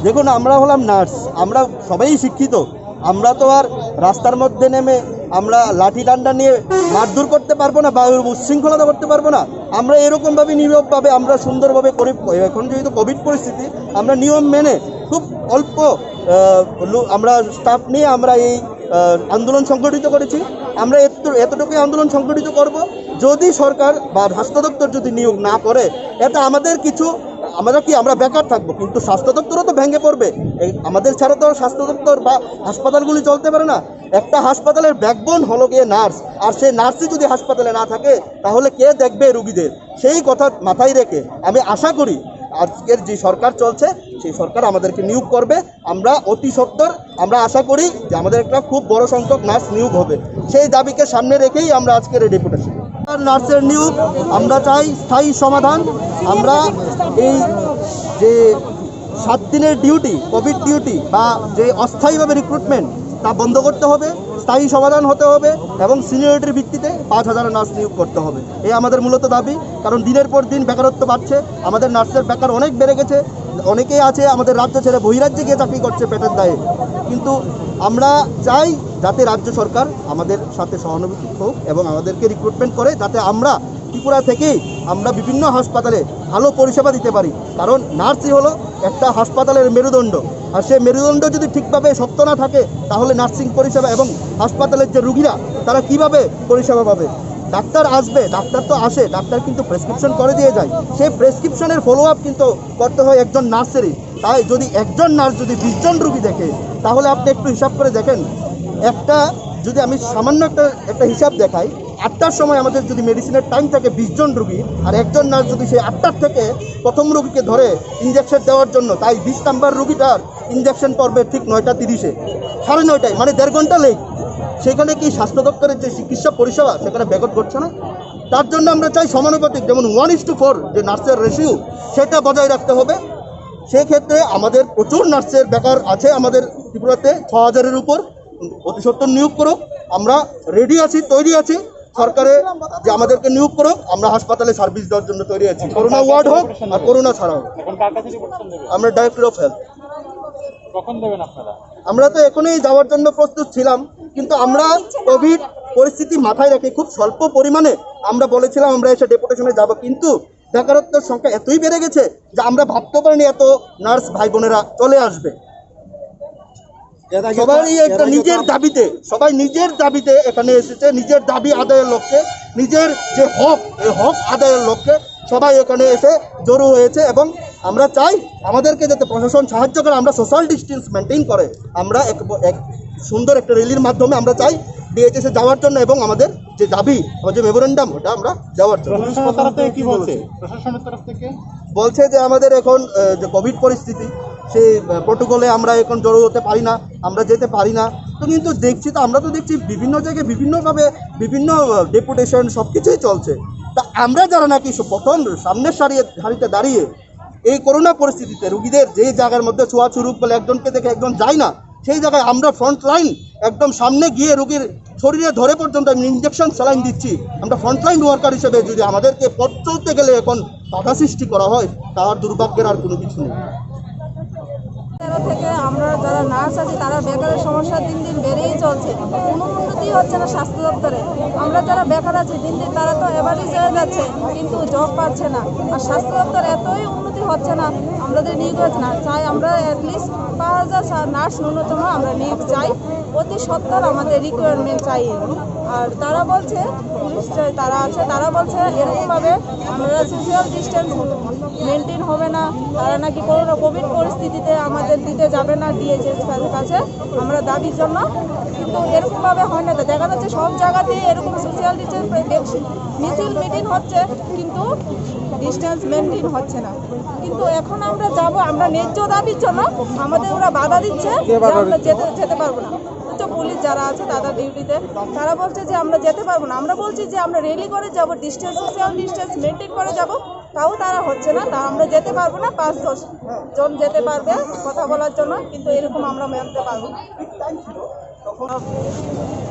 দেখুন, আমরা হলাম নার্স, আমরা সবাই শিক্ষিত। আমরা তো আর রাস্তার মধ্যে নেমে আমরা লাঠি ডান্ডা নিয়ে মারধর করতে পারবো না বা ওই উচ্ছৃঙ্খলতা করতে পারবো না। আমরা এরকম ভাবে, নীরব ভাবে, আমরা সুন্দরভাবে করি। এখন যেহেতু কোভিড পরিস্থিতি, আমরা নিয়ম মেনে খুব অল্প, আহ, লো-, আমরা স্টাফ নিয়ে আমরা এই, আহ, আন্দোলন সংগঠিত করেছি। আমরা এত-, এতটুকুই আন্দোলন সংগঠিত করব। যদি সরকার বা স্বাস্থ্য দপ্তর যদি নিয়োগ না করে, এটা আমাদের কিছু, আমরা কি, আমরা বেকার থাকবো, কিন্তু স্বাস্থ্য দপ্তরও তো ভেঙে পড়বে। এই আমাদের ছাড়া তো আর স্বাস্থ্য দপ্তর বা হাসপাতালগুলি চলতে পারে না। একটা হাসপাতালের ব্যাকবোন হলো গিয়ে নার্স, আর সেই নার্সই যদি হাসপাতালে না থাকে, তাহলে কে দেখবে রুগীদের? সেই কথা মাথায় রেখে আমি আশা করি আজকের যে সরকার চলছে, সেই সরকার আমাদেরকে নিয়োগ করবে। আমরা অতি সত্বর, আমরা আশা করি যে আমাদের একটা খুব বড় সংখ্যক নার্স নিয়োগ হবে। সেই দাবিকে সামনে রেখেই আমরা আজকের এই ডেপুটেশন। আর নার্সের নিয়োগ, আমরা চাই স্থায়ী সমাধান। আমরা এই যে সাত দিনের ডিউটি, কোভিড ডিউটি বা যে অস্থায়ীভাবে রিক্রুটমেন্ট, তা বন্ধ করতে হবে, স্থায়ী সমাধান হতে হবে এবং সিনিয়রিটির ভিত্তিতে পাঁচ হাজার নার্স নিয়োগ করতে হবে। এই আমাদের মূলত দাবি, কারণ দিনের পর দিন বেকারত্ব বাড়ছে, আমাদের নার্সের বেকার অনেক বেড়ে গেছে। অনেকেই আছে আমাদের রাজ্য ছেড়ে বহিরাজ্যে গিয়ে চাকরি করছে পেটের দায়ে। কিন্তু আমরা চাই যাতে রাজ্য সরকার আমাদের সাথে সহানুভূতি হোক এবং আমাদেরকে রিক্রুটমেন্ট করে, যাতে আমরা ত্রিপুরা থেকেই আমরা বিভিন্ন হাসপাতালে ভালো পরিষেবা দিতে পারি। কারণ নার্সই হলো একটা হাসপাতালের মেরুদণ্ড, আর সেই মেরুদণ্ড যদি ঠিকভাবে শক্ত না থাকে, তাহলে নার্সিং পরিষেবা এবং হাসপাতালের যে রুগীরা, তারা কিভাবে পরিষেবা পাবে? ডাক্তার আসবে, ডাক্তার তো আসে, ডাক্তার কিন্তু প্রেসক্রিপশন করে দিয়ে যায়। সেই প্রেসক্রিপশনের ফলো আপ কিন্তু করতে হয় একজন নার্সেরই। তাই যদি একজন নার্স যদি বিশ জন রুগী দেখে, তাহলে আপনি একটু হিসাব করে দেখেন, একটা, যদি আমি সামান্য একটা, একটা হিসাব দেখাই, আটটার সময় আমাদের যদি মেডিসিনের টাইম থাকে বিশ জন রুগী, আর একজন নার্স যদি সেই আটটার থেকে প্রথম রুগীকে ধরে ইঞ্জেকশন দেওয়ার জন্য, তাই বিশ নাম্বার রুগীটার ইঞ্জেকশন পড়বে ঠিক নয়টা তিরিশে, সাড়ে নয়টায়, মানে দেড় ঘন্টা লেট। সেখানে কি স্বাস্থ্য দপ্তরের যে চিকিৎসা পরিষেবা, সেখানে ব্যাঘাত ঘটছে না? তার জন্য আমরা চাই সমানুপাতিক, যেমন ওয়ান ইস টু ফোর যে নার্সের রেশিও, সেটা বজায় রাখতে হবে। সেক্ষেত্রে আমাদের প্রচুর নার্সের বেকার আছে আমাদের ত্রিপুরাতে, ছ হাজারের উপর। অতি সত্বর নিয়োগ করুক, আমরা রেডি আছি, তৈরি আছি। সরকারে যে আমাদেরকে নিয়োগ করুক, আমরা হাসপাতালে সার্ভিস দেওয়ার জন্য তৈরি আছি, করোনা ওয়ার্ড হোক আর করোনা ছাড়া হোক। এখন কার কাছে রিপোর্ট দেবে? আমরা ডাইরেক্টর অফ হেলথ। কখন দেবেন আপনারা? আমরা তো এখনই যাওয়ার জন্য প্রস্তুত ছিলাম, কিন্তু আমরা কোভিড পরিস্থিতি মাথায় রেখে খুব স্বল্প পরিমাণে আমরা বলেছিলাম আমরা এসে ডেপুটেশনে যাব, কিন্তু বেকারত্বের সংখ্যা এতই বেড়ে গেছে যে আমরা ভাবতে পারিনি এত নার্স ভাই বোনেরা চলে আসবে। এর আগে তো, সবারই একটা এর আগে তো নিজের আপ- দাবিতে, সবাই নিজের দাবিতে এখানে এসেছে, নিজের দাবি আদায়ের লক্ষ্যে, নিজের যে হক, এই হক আদায়ের লক্ষ্যে সবাই এখানে এসে জড়ো হয়েছে। এবং আমরা চাই আমাদেরকে যাতে প্রশাসন সাহায্য করে, আমরা সোশ্যাল ডিস্টেন্স মেনটেন করে আমরা এক, এক সুন্দর একটা র্যালির মাধ্যমে আমরা চাই ডিএইচএসে যাওয়ার জন্য এবং আমাদের যে দাবি, আমাদের যে মেমোরেন্ডাম, ওটা আমরা দেওয়ার জন্য। প্রশাসনের তরফ থেকে কি বলছে? প্রশাসনের তরফ থেকে? বলছে যে আমাদের এখন, আহ, যে কোভিড পরিস্থিতি, সেই, আহ, প্রোটোকলে আমরা এখন জড়ো হতে পারি না, আমরা যেতে পারি না। তো কিন্তু দেখছি তো, আমরা তো দেখছি বিভিন্ন জায়গায় বিভিন্নভাবে বিভিন্ন, আহ, ডেপুটেশন সব কিছুই চলছে। তা আমরা যারা নাকি স-, প্রথম সামনের সারিয়ে, সারিতে দাঁড়িয়ে এই করোনা পরিস্থিতিতে রুগীদের যে জায়গার মধ্যে ছোঁয়াছুঁই রোগ বলে একজনকে দেখে একজন যায় না, সেই জায়গায় আমরা ফ্রন্ট লাইন, একদম সামনে গিয়ে রুগীর শরীরে ধরে পর্যন্ত আমি ইঞ্জেকশন স্যালাইন দিচ্ছি। আমরা ফ্রন্ট লাইন ওয়ার্কার হিসেবে যদি আমাদেরকে পথ চলতে গেলে এখন বাধা সৃষ্টি করা হয়, তার দুর্ভাগ্যের আর কোনো কিছু নেই। তেরো থেকে আমরা যারা নার্স আছি, তারা বেকারের সমস্যা দিন দিন বেড়েই চলছে। কোনো উন্নতি হচ্ছে না স্বাস্থ্য দপ্তরে। আমরা যারা বেকার আছি, দিন দিন তারা তো অ্যাভারেজ হয়ে যাচ্ছে, কিন্তু জব পাচ্ছে না। আর স্বাস্থ্য দপ্তর এতই উন্নতি হচ্ছে না, আমাদের নিয়োগ হচ্ছে না। চাই আমরা অ্যাটলিস্ট পাঁচ হাজার সা- নার্স ন্যূনতম আমরা নিয়োগ চাই, অতি সত্বর আমাদের রিকোয়ারমেন্ট চাই। আর তারা বলছে, পুলিশ যে তারা আছে, তারা বলছে এরকমভাবে আমরা সোশ্যাল ডিস্টেন্স মেনটেন হবে না, তারা নাকি করোনা কোভিড পরিস্থিতিতে আমাদের দিতে যাবে না ডিএইচএস কাছে আমরা দাবির জন্য। কিন্তু এরকমভাবে হয় না, তো দেখা যাচ্ছে সব জায়গাতেই এরকম সোশ্যাল ডিস্টেন্স, মিছিল মিটিং হচ্ছে, কিন্তু ডিস্টেন্স মেনটেন হচ্ছে না। কিন্তু এখন আমরা যাব, আমরা ন্যায্য দাবির জন্য আমাদের ওরা বাধা দিচ্ছে, কে যে বাধা আমরা দিচ্ছে? যেতে যেতে পারবো না। উচ্চ পুলিশ যারা আছে তাদের ডিউটিতে, তারা বলছে যে আমরা যেতে পারবো না। আমরা বলছি যে আমরা র্যালি করে যাব, ডিস্টেন্স, সোশ্যাল ডিস্টেন্স মেনটেন করে যাব, তাও তারা হচ্ছে না। তা আমরা যেতে পারবো না, পাঁচ দশ জন যেতে পারবে কথা বলার জন্য, কিন্তু এরকম আমরা মানতে পারবো না।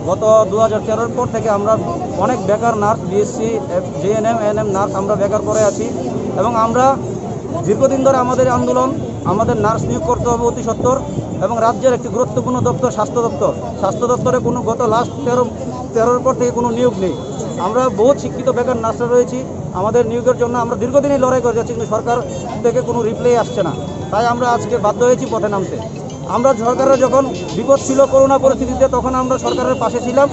গত দু হাজার তেরোর পর থেকে আমরা অনেক বেকার nurse, BSc, GNM, ANM nurse আমরা বেকার পড়ে আছি। এবং আমরা দীর্ঘদিন ধরে আমাদের আন্দোলন, আমাদের নার্স নিয়োগ করতে হবে অতি সত্বর। এবং রাজ্যের একটি গুরুত্বপূর্ণ দপ্তর স্বাস্থ্য দপ্তর, স্বাস্থ্য দপ্তরে কোনো গত লাস্ট তেরো তেরোর পর থেকে কোনো নিয়োগ নেই। আমরা বহুত শিক্ষিত বেকার নার্সরা রয়েছি, আমাদের নিয়োগের জন্য আমরা দীর্ঘদিনই লড়াই করে যাচ্ছি, কিন্তু সরকার থেকে কোনো রিপ্লাই আসছে না। তাই আমরা আজকে বাধ্য হয়েছি পথে নামতে। আমরা সরকারের যখন বিপদ ছিল করোনা পরিস্থিতিতে, তখন আমরা সরকারের পাশে ছিলাম।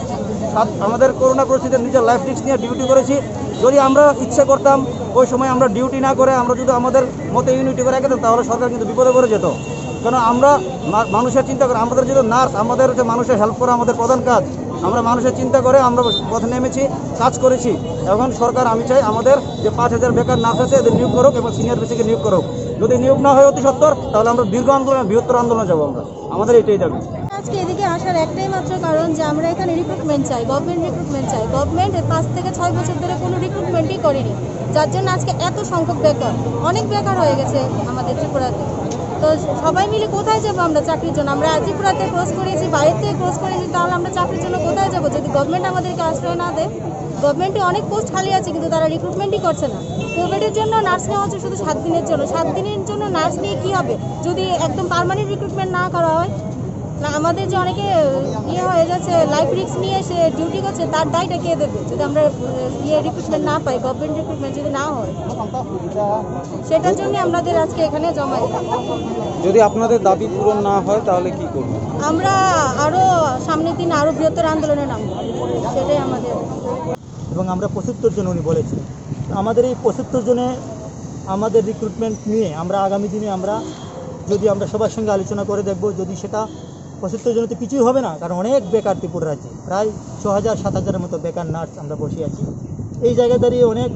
সাত- আমাদের করোনা পরিস্থিতিতে নিজের লাইফ রিস্ক নিয়ে ডিউটি করেছি। যদি আমরা ইচ্ছে করতাম, ওই সময় আমরা ডিউটি না করে আমরা যদি আমাদের মতো ইউনিটি করে রাখতাম, তাহলে সরকার কিন্তু বিপদে পড়ে যেত। কারণ আমরা মা- মানুষের চিন্তা করি, আমাদের যদি নার্স, আমাদের হচ্ছে মানুষের হেল্প করা আমাদের প্রধান কাজ। আমরা মানুষের চিন্তা করে আমরা পথে নেমেছি, কাজ করেছি। এখন সরকার, আমি চাই আমাদের যে পাঁচ হাজার বেকার নার্স আছে, এদের নিয়োগ করুক এবং সিনিয়র বেসিকে নিয়োগ করুক। যদি নিয়োগ না হয় অতি সত্বর, তাহলে আমরা দীর্ঘ আন্দোলন, বৃহত্তর আন্দোলনে যাবো আমরা। আমাদের এটাই দাবি। আজকে এদিকে আসার একটাই মাত্র কারণ যে আমরা এখানে রিক্রুটমেন্ট চাই, গভর্নমেন্ট রিক্রুটমেন্ট চাই। গভর্নমেন্ট পাঁচ থেকে ছয় বছর ধরে কোনো রিক্রুটমেন্টই করেনি, যার জন্য আজকে এত সংখ্যক বেকার, অনেক বেকার হয়ে গেছে আমাদের ত্রিপুরাতে। তো সবাই মিলে কোথায় যাবো আমরা চাকরির জন্য? আমরা ত্রিপুরাতে ক্রস করেছি, বাইরে থেকে ক্রস করেছি, তাহলে আমরা চাকরির জন্য কোথায় যাবো যদি গভর্নমেন্ট আমাদেরকে আশ্রয় না দেয়? গভর্নমেন্টে অনেক পোস্ট খালি আছে, কিন্তু তারা রিক্রুটমেন্টই করছে না। কোভিডের জন্য নার্স নেওয়া হচ্ছে শুধু সাত দিনের জন্য। সাত দিনের জন্য নার্স নিয়ে কি হবে যদি একদম পার্মানেন্ট রিক্রুটমেন্ট না করা হয়? না, আমাদের যে অনেকে ইয়ে হয়ে যাচ্ছে, লাইফ রিস্ক নিয়ে সে ডিউটি করছে, তার দায়টা কে দেবে যদি আমরা ইয়ে রিক্রুটমেন্ট না পাই, গভর্নমেন্ট রিক্রুটমেন্ট যদি না হয়? সেটার জন্য আমাদের আজকে এখানে জমা। যদি আপনাদের দাবি পূরণ না হয় তাহলে কি করবেন? আমরা আরো সামনের দিন আরো বৃহত্তর আন্দোলনে নামবো, সেটাই আমাদের। এবং আমরা পঁচাত্তর জন উনি বলেছেন। আমাদের এই পঁচাত্তর জনে আমাদের রিক্রুটমেন্ট নিয়ে আমরা আগামী দিনে আমরা যদি আমরা সবার সঙ্গে আলোচনা করে দেখব, যদি সেটা পঁচাত্তর জনে তো কিছুই হবে না, কারণ অনেক বেকার ত্রিপুরা রাজ্যে, প্রায় ছ হাজার সাত হাজারের মতো বেকার নার্স আমরা বসে আছি। এই জায়গায় দাঁড়িয়ে অনেক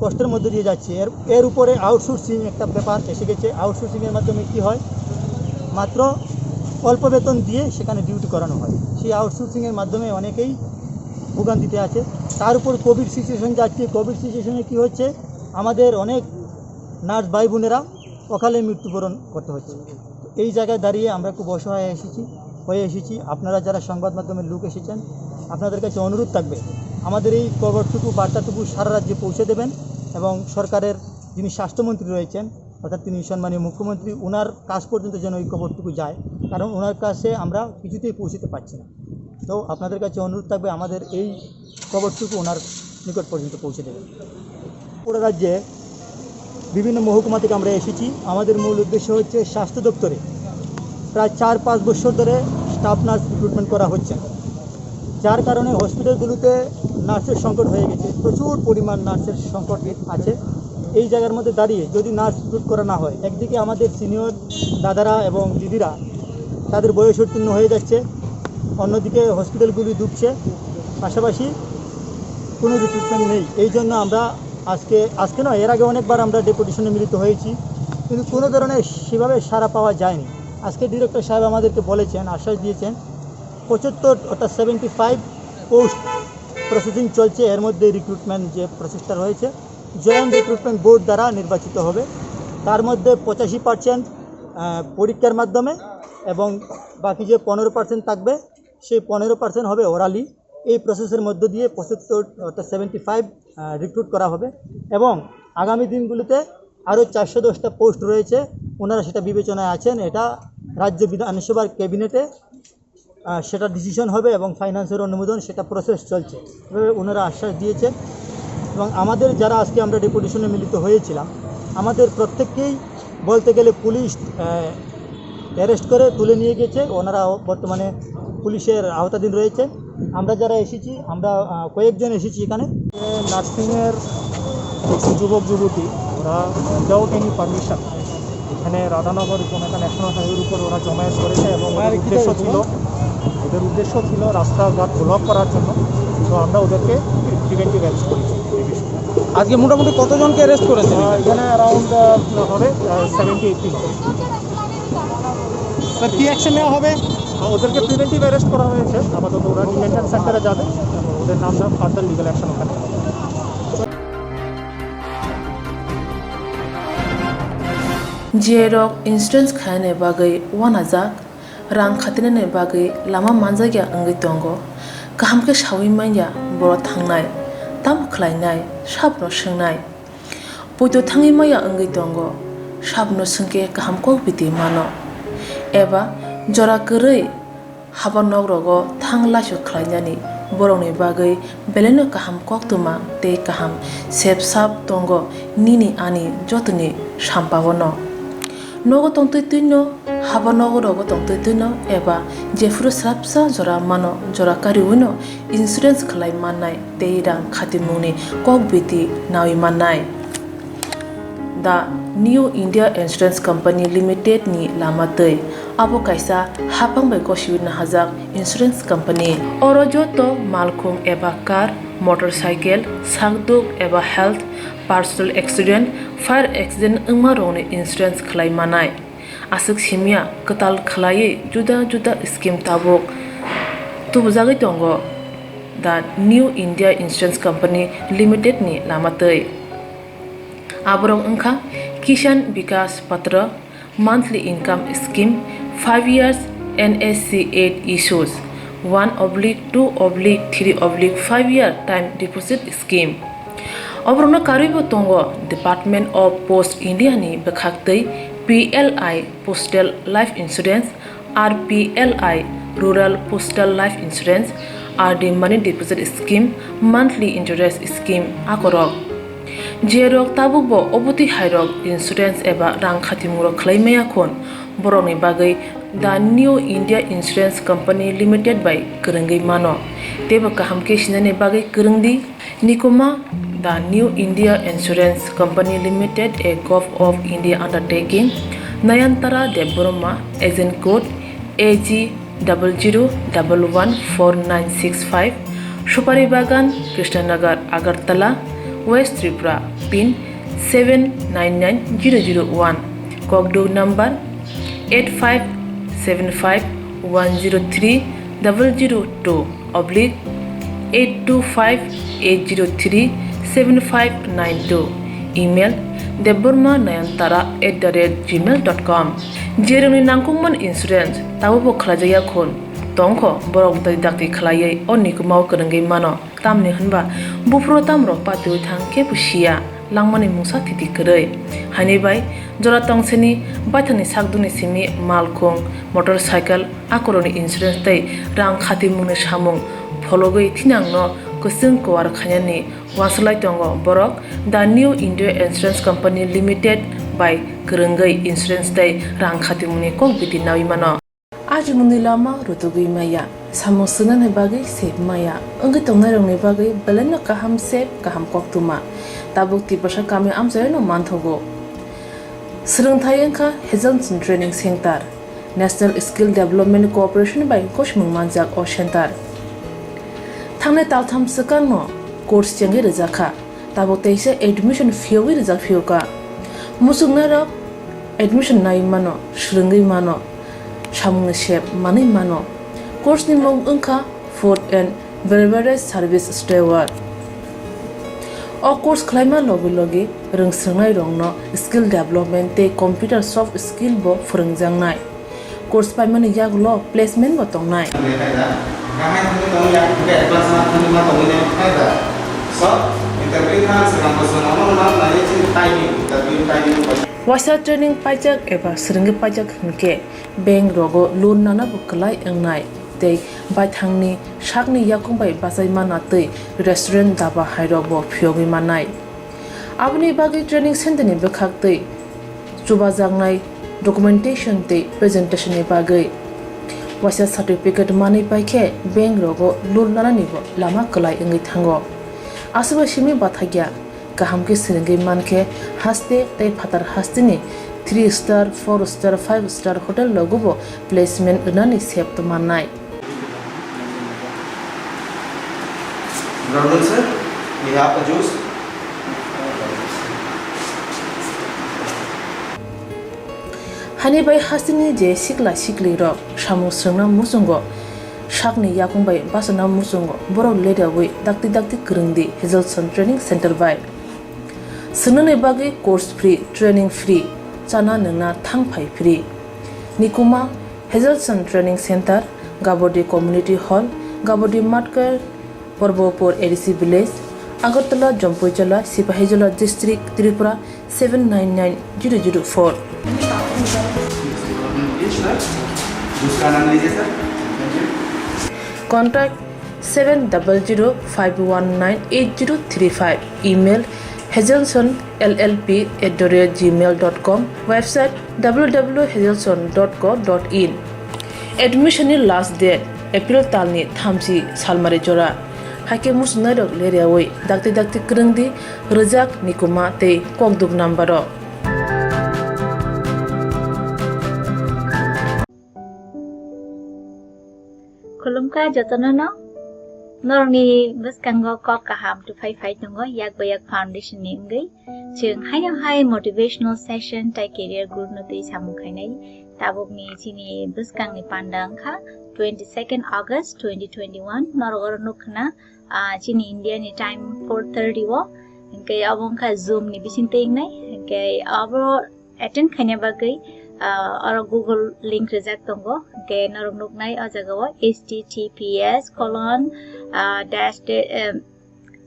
কষ্টের মধ্যে দিয়ে যাচ্ছি। এর এর উপরে আউটসোর্সিং একটা ব্যাপার এসে গেছে। আউটসোর্সিংয়ের মাধ্যমে কি হয়, মাত্র অল্প বেতন দিয়ে সেখানে ডিউটি করানো হয়। সেই আউটসোর্সিংয়ের মাধ্যমে অনেকেই ভোগান্তিতে আছে। তার উপর কোভিড সিচুয়েশন যাচ্ছে। কোভিড সিচুয়েশনে কী হচ্ছে, আমাদের অনেক নার্স ভাই বোনেরা অকালে মৃত্যুবরণ করতে হচ্ছে। এই জায়গায় দাঁড়িয়ে আমরা খুব অসহায় এসেছি, হয়ে এসেছি। আপনারা যারা সংবাদ মাধ্যমের লোক এসেছেন, আপনাদের কাছে অনুরোধ থাকবে, আমাদের এই খবরটুকু, বার্তাটুকু সারা রাজ্যে পৌঁছে দেবেন এবং সরকারের যিনি স্বাস্থ্যমন্ত্রী রয়েছেন, অর্থাৎ তিনি সম্মানীয় মুখ্যমন্ত্রী, ওনার কাছ পর্যন্ত যেন এই খবরটুকু যায়, কারণ ওনার কাছে আমরা কিছুতেই পৌঁছতে পারছি না। তো আপনাদের কাছে অনুরোধ থাকবে আমাদের এই খবরটুকু ওনার নিকট পর্যন্ত পৌঁছে দেবেন। পুরো রাজ্যে বিভিন্ন মহকুমা থেকে আমরা এসেছি। আমাদের মূল উদ্দেশ্য হচ্ছে স্বাস্থ্য দপ্তরে প্রায় চার পাঁচ বছর ধরে স্টাফ নার্স রিক্রুটমেন্ট করা হচ্ছে না, যার কারণে হসপিটালগুলোতে নার্সের সংকট হয়ে গেছে, প্রচুর পরিমাণ নার্সের সংকট আছে। এই জায়গার মধ্যে দাঁড়িয়ে যদি নার্স রিক্রুট করা না হয়, একদিকে আমাদের সিনিয়র দাদারা এবং দিদিরা তাদের বয়স উত্তীর্ণ হয়ে যাচ্ছে, অন্যদিকে হসপিটালগুলি ডুবছে, পাশাপাশি কোনো রিক্রুটমেন্ট নেই। এই জন্য আমরা আজকে, আজকে নয়, এর আগে অনেকবার আমরা ডেপুটেশনে মিলিত হয়েছি, কিন্তু কোনো ধরনের সেভাবে সাড়া পাওয়া যায়নি। আজকে ডিরেক্টর সাহেব আমাদেরকে বলেছেন, আশ্বাস দিয়েছেন, পঁচাত্তর অর্থাৎ সেভেন্টি ফাইভ পোস্ট প্রসেসিং চলছে, এর মধ্যে রিক্রুটমেন্ট যে প্রসেসটা রয়েছে, জয়েন্ট রিক্রুটমেন্ট বোর্ড দ্বারা নির্বাচিত হবে। তার মধ্যে পঁচাশি পার্সেন্ট পরীক্ষার মাধ্যমে এবং বাকি যে পনেরো পার্সেন্ট থাকবে, সেই পনেরো পার্সেন্ট হবে ওরালি। এই প্রসেসের মধ্য দিয়ে পঁচাত্তর অর্থাৎ সেভেন্টি ফাইভ রিক্রুট করা হবে এবং আগামী দিনগুলিতে আরও চারশো দশটা পোস্ট রয়েছে, ওনারা সেটা বিবেচনায় আছেন, এটা রাজ্য বিধানসভার ক্যাবিনেটে, আহ, সেটা ডিসিশন হবে এবং ফাইন্যান্সের অনুমোদন, সেটা প্রসেস চলছে, এভাবে ওনারা আশ্বাস দিয়েছেন। এবং আমাদের যারা আজকে আমরা ডেপুটেশনে মিলিত হয়েছিলাম, আমাদের প্রত্যেককেই বলতে গেলে পুলিশ, আহ, অ্যারেস্ট করে তুলে নিয়ে গেছে। ওনারা বর্তমানে পুলিশের আওতাধীন রয়েছে। আমরা যারা এসেছি, আমরা, আহ, কয়েকজন এসেছি এখানে। নার্সিংয়ের কিছু যুবক যুবতী, ওরা উইদাউট এনি পারমিশন এখানে রাধানগর উপনাকা ন্যাশনাল হাইওয়ের উপর ওরা জমায়েত করেছে এবং ওদের উদ্দেশ্য ছিল, ওদের উদ্দেশ্য ছিল রাস্তাঘাট ব্লক করার জন্য। তো আমরা ওদেরকে প্রিভেন্টিভ অ্যারেস্ট করেছি এই বিষয়ে। আজকে মোটামুটি কতজনকে অ্যারেস্ট করেছে? আহ, এখানে অ্যারাউন্ড হবে সেভেন্টি এইটটি। স্যার, কি অ্যাকশন নেওয়া হবে? ওদেরকে প্রিভেন্টিভ অ্যারেস্ট করা হয়েছে। আপাতত ওরা ডিটেনশন সেন্টারে যাবে, ওদের নাম নাম ফার্দার লিগ্যাল অ্যাকশন ওখানে হবে। J rok insurance khainani bagwi uanajak, rang khatinani bagwi lama manjakya wngwi tongo. Kaham khe saui manya borok thangnai, tamo khlainai, sabono swngnai. Poito thangwi maya wngwi tongo, sabono swngkhe kaham kok biti mano. Eba jora kwrwi haba nok rogo thang laisu khlainani borokni bagwi belaino kaham koktwma tei kaham sep sap tongo nini ani jotoni sampao no. Nogo tongtwi twino, haba nogo rogo tongtwi twino eba jephuru swrapsa jora mano jora kariwino insurance khlai mannai tei rang khatimungni kok biti naui mannai. The New India Insurance Company Limited ni lama twi. Abo kaisa hapang bai gosiwi nahajak insurance company. Oro joto malkhung eba car, motorcycle, sakduk eba health, personal accident, fire accident wngma rokni insurance khlai manai. Aswk simya kwtal khlaiwi juda juda scheme tabuk tubujagwi tongo the New India Insurance Company Limited ni lama twi. Aborok wngkha Kisan Vikas Patra, monthly income scheme, five years N S C eight issues, one oblique two oblique three oblique five year time deposit scheme. Oborokno karwibo tongo Department of Post India ni bwkhaktwi P L I Postal Life Insurance, R P L I Rural Postal Life Insurance, R D Money Deposit Scheme, Monthly Interest Scheme akorok. Jerok tabukbo obotwi hairok insurance eba rang khatimung rok khlai maya khun, borokni bagwi The New India Insurance Company Limited bai kwrwngwi mano. Teibo kaham khe sinani bagwi kwrwng di. Nikuma, The New India Insurance Company Limited, a Gov of India undertaking, Nayantara Debbarma, agent code A G double zero double one four nine six five, Supari Bagan, Krishnanagar, Agartala, West Tripura, pin seven nine nine zero zero one, kokduk number eight five seven five one zero three double zero two oblique eight two five eight zero three seven five nine two, email debbarma nayantara at the rate gmail dot com. Jerokni nangkukmani insurance tabukbo khlaijakya khun tongkho, borok dai dakti khlaiwi o nikumao kwrwngwi mano. Tamni hwnba buphuru tamrok patiwi thang kebo siya, langmani mungsa thiti kwrwi. Haini bai jora tongsini baithangni sakdukni simi malkhung, motorcycle, akorokni insurance tei rang khatimungni samung phologwi thinangno kwchwng kuar khainani uansuk lai tongo borok. The New India Insurance Company Limited bai kwrwngwi insurance tei rang khatimungni kok biti naui mano. Ajimungni lama rutugwi maya, samung swngnani bagwi sep maya, wngwi tongnairokni bagwi belaino kaham sep, kaham koktwma. Tabuk Tiprasa kami amchaino manthogo. Swrwngthai wngkha Hazelson Training Center, National Skill Development Corporation bai gosimung manjak o center. Thangnai taltham swkangno course chengwi rwjakha. Tabuk teisa admission phiyogwi rijak phiyokha. Muchungnairok admission naiwi mano, swrwngwi mano, samungni sep manwi mano. Course ni mung wngkha Food and Beverage Service Steward. O course khlaima logi logi rwngswrwngnairokno skill development tei computer soft skill bo phwrwngjaknai. Course paimani yagulo placement bo tongnai. So, interview kha swkang bosong omo no nang nai chini timing, interview timing. Waisa training paijak eba swrwngwi paijak hwnkhe bank rogo loan nana bo kwlai wngnai tei baithangni sakni yakung bai bachai mana tei restaurant daba hairok bo phiyogwi mannai. Aboni bagwi training center ni bwkhak tei chubajaknai documentation tei presentation ni bagwi waisa certificate manwi paikhe bank rogo loan nanani bo lama kwlai wngwi thango. Aswkbai simi bathakya. Kaham khe swrwngwi mankhe haste tei phatar hasteni three star, four star, five star hotel rogo bo placement rwnani sep tongmannai. Brother sir, we have a juice. Hani bai hasteni je sikla sikli rok samung swrwngna muchungo sakni yakung bai bachana muchungo borok leriawi dakti dakti kwrwngdi Hazelson Training Center bai. Swngnani bagwi course free, training free, chana nwngna thangphai free. Nikuma Hazelson Training Center, Gabodi Community Hall, Gabodi Matkar, Porbopur A D C Village, Agartala, Jampuijala, Sipahijola District, Tripura seven nine nine zero zero four. दूसरा नाम लीजिए sir. Contact seven double zero five one nine eight zero three five. Email hazelson L L P at the rate gmail dot com. Website w w w hazelson dot co dot in. Admission ni last date April talni thamchi salmari jora. Haikhe muchungnairok leriawi dakti dakti kwrwngdi, rwjak, nikuma tei kokduk number o. Khulumkha jotono no. Norokni bwskango kok kaham tuphai phai tongo, yak bai yak foundation ni wngwi. Chwng haino hai motivational session tai career growth no twi samung khainai. Tabukni chini bwskangni panda wngkha twenty second August twenty twenty one. Norok oro nukkhna, ah, chini India ni time four thirty o. Hwnkhe obo wngkha Zoom ni bising twi wngnai. Hwnkhe abo attend khaina bagwi, ah, oro Google link rijak tongo. Hwnkhe norok nuknai o jaga o H T T P S colon, ah, dash de-, em,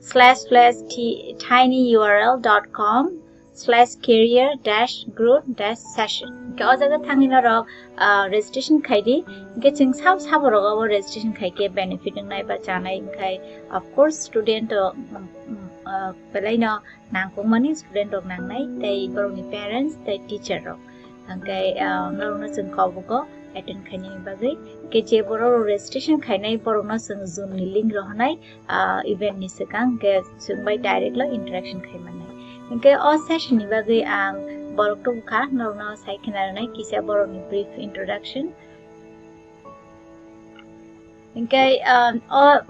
slash slash ti-, tinyurl dot com slash career dash growth dash session. Hwnkhe o jaga thangwi norok, ah, registration khaidi. Hwnkhe chwng sabo sabo rok abo registration khaikhe benefit wngnai ba chanai, hwnkhe of course student rok, mm, mm, ah, belaino nangkukmani student rok nangnai, tei borokni parents tei teacher rok. Hwnkhe, ah, norokno chwng kobugo attend khainani bagwi. Hwnkhe je borok rok registration khainai, borokno chwng Zoom ni link rohornai, ah, event ni swkang, hwnkhe chwng bai direct lo interaction khaimannai. Hwnkhe o session ni bagwi ang borok tubukha, norokno sai khna rwnai kisa borokni brief introduction. Hwnkhe, um, o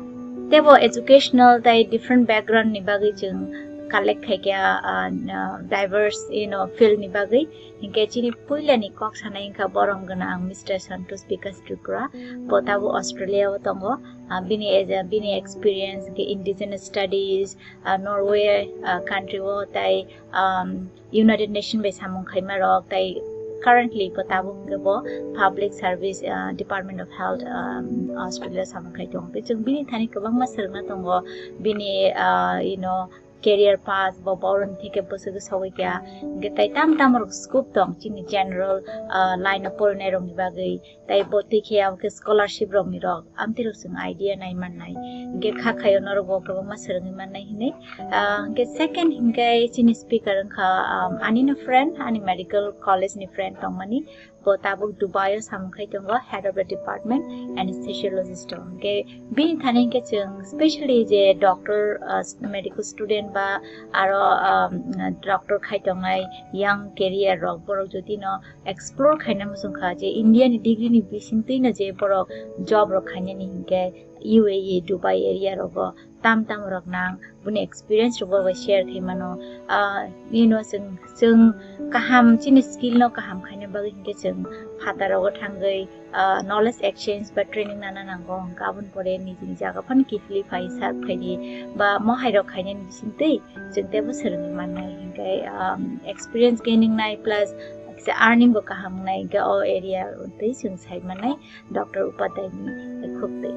teibo educational tei different background ni bagwi chwng collect khaikha, uh, diverse, you know, field ni bagwi. Hwnkhe chini puila ni kok sanai wngkha borom gwnang Mister Santosh Bikash Tripura. Bo tabuk Australia o tongo. Uh, bini, bini experience hwnkhe indigenous studies, uh, Norway, uh, country o tei, um, United Nation bai samung khaima rok, tei currently bo tabuk hwnkhe bo Public Service, ah, Department of Health, ah, Australia samung khai tongo. Tei chwng bini thani kwbangma swrwngna tongo, bini, ah, you know, career path bo boroni theke bwswk sogwi kha, hwnkhe tei tam tam rok scope tong chini general, ah, line o porinai rokni bagwi. Tei bo twi khe abo khe scholarship rokni rok amtwi rok chwng idea nai mannai. Hwnkhe kha khaio norok bo kwbangma swrwngwi mannai hinwi. Ah, hwnkhe second hwnkhe chini speaker wngkha, um, anino friend, ani medical college ni friend tongmani. Bo tabuk Dubai o samung khai tongo, head of the department anesthesiologist o. Hwnkhe bini thani hwnkhe chwng specially je doctor, ah, medical student ba aro, um, doctor khai tongnai young career rok, borok jodi no explore khaina muchung kha je India ni degree ni bisingtwi no je borok job rok khainani hinkhe U A E, Dubai area rogo tam tam rok nang, boni experience rok bo bai share khai mano. Ah, bini ulo chwng, chwng kaham chini skill no kaham khaina bagwi hinkhe chwng phataro thangwi, ah, knowledge exchange ba training nana nango, hwnkhe aboni pore nijini jaga phano kiphilwi phai serve khaidi ba mohai rok khainani bisingtwi chwng teibo swrwngwi mannai, hinkhe, um, experience gaining nai plus kisa earning bo kaham wngnai, hinkhe o area twi chwng sai mannai Doctor Upadhyay ni khuk twi.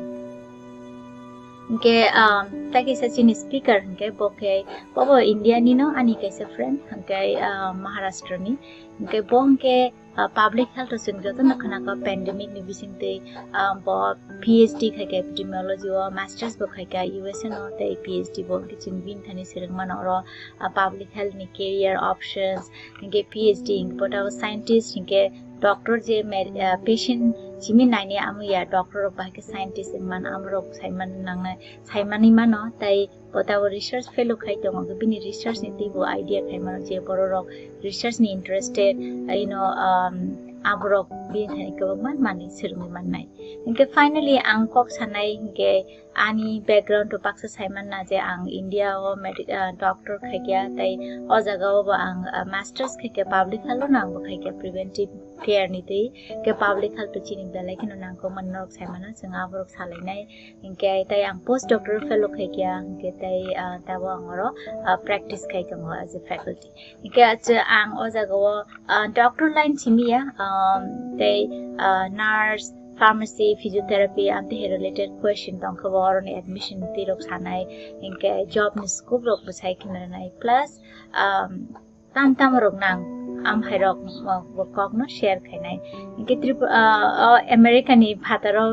Hingke, um, tai kaisa chini speaker hingke bo khe, bo bo India ni no, ani kaisa friend, hingke, um, Maharashtra ni. Hingke bo hingke, uh, public health o chwng joto no khna kha pandemic ni bising twi, um, bo P H D khai kha epidemiology o, masters bo khai kha U S A no, tei P H D bo hingke chwng bini thani swrwng mano oro, uh, public health ni career options, hingke P H D hingke bo ta scientist hingke doctor je mer-, ah, patient simi naini amo ya doctor rok bahai khe scientist wngman amorok saiman nangnai, saimani mano, tai bo tabok research fellow khai tongo, bini research ni teibo idea khai mano je borok rok research ni interested, ah, you know, um, aborok bini thani kwbangma manwi swrwngwi mannai. Hingke finally ang kok sanai hingke ani background o baksa saimanna je ang India o medi-, ah, doctor khaikya, tei o jaga o bo ang, ah, masters khaikya public health o no ang bo khaikya preventive care ni twi, ke public health to chini belai kheno nangkukmani norok saimano, chwng aborok salainai. Hingke tei ang post doctoral fellow khaikya, hingke tei, ah, tabo ang oro, ah, practice khai tongo as a faculty. Hingke ang o jaga o, ah, doctor line simi ya, um, tei, ah, nurse, pharmacy, physiotherapy, amtwi hai related question tongkha bo oroni admission twi rok sanai, hingke job ni scope rok bo sai khna nai, plus, um, tam tam rok nang, am hai rok, uh, bo kok no share khainai. Hingke Tripura, uh, o America ni phataro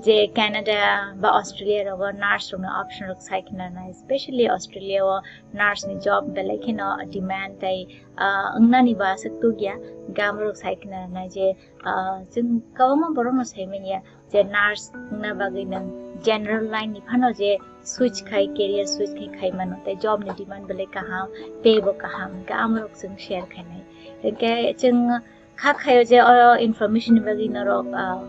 je Canada ba Australia rogo nurse rok ni option rok sai khna nai, especially Australia o nurse ni job belai kheno demand tei, ah, wngnani bo aswk tugya, hingke amorok sai khna nai je, ah, chwng kwbangma borokno sai manya je nurse wngna bagwi nwng general line ni phano je switch khai, career switch khai, khai mano, tei job ni demand belai kaham, pay bo kaham, hingke amorok chwng share khainai. Hingke chwng kha khaio je o information ni bagwi norok, ah,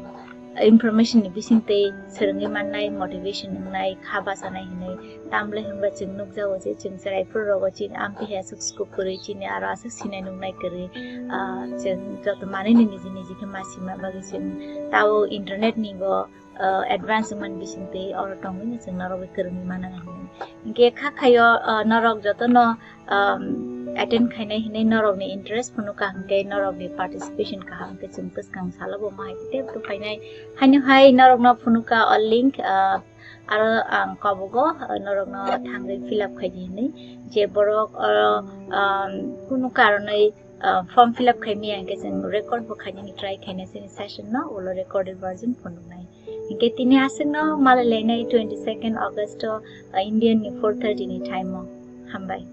information ni bising twi swrwngwi mannai, motivation wngnai, kha bachanai hinwi. Tamle hinba chwng nukjago je chwng chwraipur rogo chini amtwi hai aswk scope kwrwi, chini aro aswk sinai nuknai kwrwi. Ah, chwng joto manwino niji niji khe ma sima bagwi chwng tabo internet ni bo, ah, advance wngmani bising twi oro tongwino chwng norok bai kwrwngwi mano hinwi. Hingke kha khaio, ah, norok jotono, um, attend khainai hinwi norokni interest phunukha hingke norokni participation kaham hingke chwng bwskang salo bo ma hai tei tei phainai. Haino hai norokno phunukha o link, ah, aro ang kobogo, ah, norokno thangwi fill up khaidi hinwi. Je borok, ah, um, kunu karonwi, ah, form fill up khaimaya hingke chwng record bo khainani try khainai chini session no, ulo recorded version phunuknai. Hingke tini aswkno malai lainai twenty second August o, ah, Indian ni four thirty ni time o. Hambai.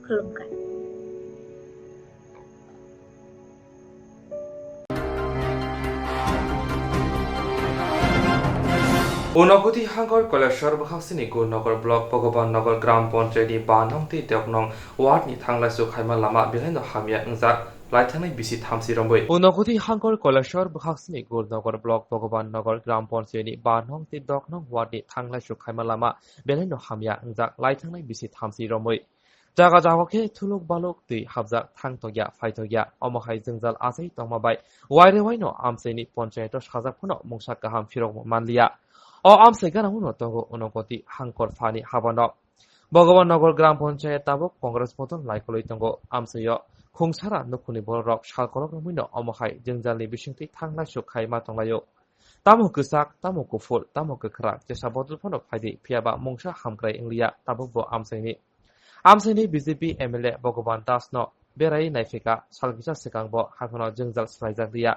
Khulumkha. Unakoti Hangkor Koilashahar bwkhaksini Gurnagar block Bhagavan Nagar Gram Panchayat ni Banong tei Doknong ward ni thanglaisu khaima lama belaino hamya wngjak laithangnai bisi thamchi romwi. Unakoti Hangkor Koilashahar bwkhaksini Gurnagar block Bhagavan Nagar Gram Panchayat ni Banong tei Doknong ward ni thanglaisu khaima lama belaino hamya wngjak laithangnai bisi thamchi romwi. Jaga jaga khe thuluk baluk twi hapjak thang tokya phai tokya. Omo hai jwngjal achai tongma bai waire waino amchaini ponchayato sajak phano mungsa kaham phirok manliya. O amchai gana uno tongo Unakoti Hangkor phani habano. Bhagavan Nagar Gram Panchayat tabuk Congress bodol naikolwi tongo. Amchaio khungsara nukhungni bororok sal kolok romwino omo hai jwngjalni bisingtwi thanglaisu khai ma tonglaio. Tamo kwchak, tamo kuphur, tamo kwkhwrang, jesa bodol phano phaidi, phiyaba mungsa hamkrai wngliya tabukbo amchaini. Amchaini B J P M L A Bhagavan Das no berai naiphika, sal kisa swkang bo haphano jwngjal swlaijak liya.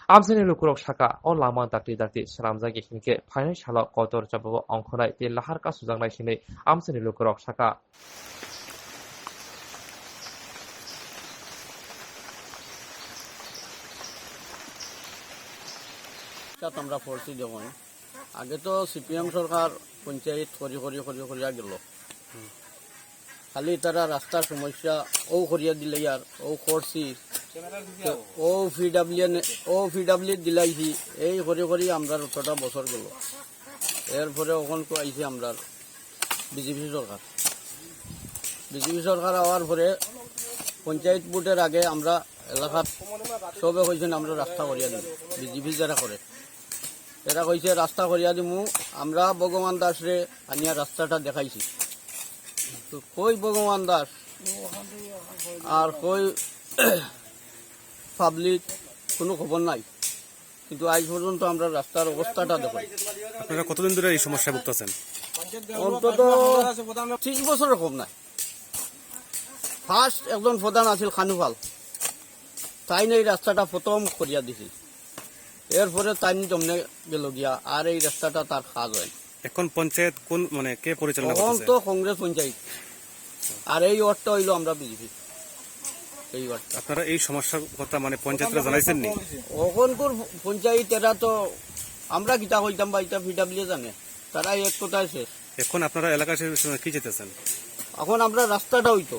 Amchaini lukurok saka, o lama dakti dakti swnamjak ya hinkhe phainai salo kotor chabao ongkhornai tei lahar kasujaknai hinwi amchaini lukurok saka. সাত আমরা পড়ছি যখন, আগে তো সিপিএম সরকার পঞ্চায়েত করি করি করি করিয়া গেল। খালি তারা রাস্তার সমস্যা ও করিয়া দিলে আর ও করছি, ও পিডাব্লিউ, ও পিডাব্লিউ দিলাইছি, এই করি করি আমরা অতটা বছর গেল। এরপরে ওখান তো আইছে আমরা বিজেপি সরকার। বিজেপি সরকার হওয়ার পরে পঞ্চায়েত ভোটের আগে আমরা এলাকার সবে কইছেন আমরা রাস্তা করিয়া দিব, বিজেপি যারা করে। এরা কইছে রাস্তা করিয়া দিমু, আমরা ভগবান দাসরে আনিয়া রাস্তাটা দেখাইছি। তো কই ভগবান দাস আর কই পাবলিক, কোনো খবর নাই। কিন্তু আজ পর্যন্ত আমরা রাস্তার অবস্থাটা দেখো। আপনারা কতদিন ধরে এই সমস্যায় ভুগতেছেন? অন্তত ত্রিশ বছরর কম নাই। ফার্স্ট একজন প্রধান আছিল খানুফাল, তাইন এই রাস্তাটা প্রথম করিয়া দিছিল। এরপরে তাইন জমনে গেল গিয়া, আর এই রাস্তাটা তার কাজ হয় না। এখন পঞ্চায়েত কোন, মানে, কে পরিচালনা তখন করতেছে? তো কংগ্রেস পঞ্চায়েত, আর এই ওয়ার্ডটা হইলো আমরা বিজেপি, এই ওয়ার্ডটা। আপনারা এই সমস্যার কথা, মানে, পঞ্চায়েতরা জানাইছেন নি? অখনকুর পঞ্চায়েত এরা তো, আমরা কিতা কইতাম বা, এটা পিডাব্লিউ জানে, তারা এক কথায় শেষ। এখন আপনারা এলাকার সে-, সে-, কি চাইতেছেন? এখন আমরা রাস্তাটা হইতো,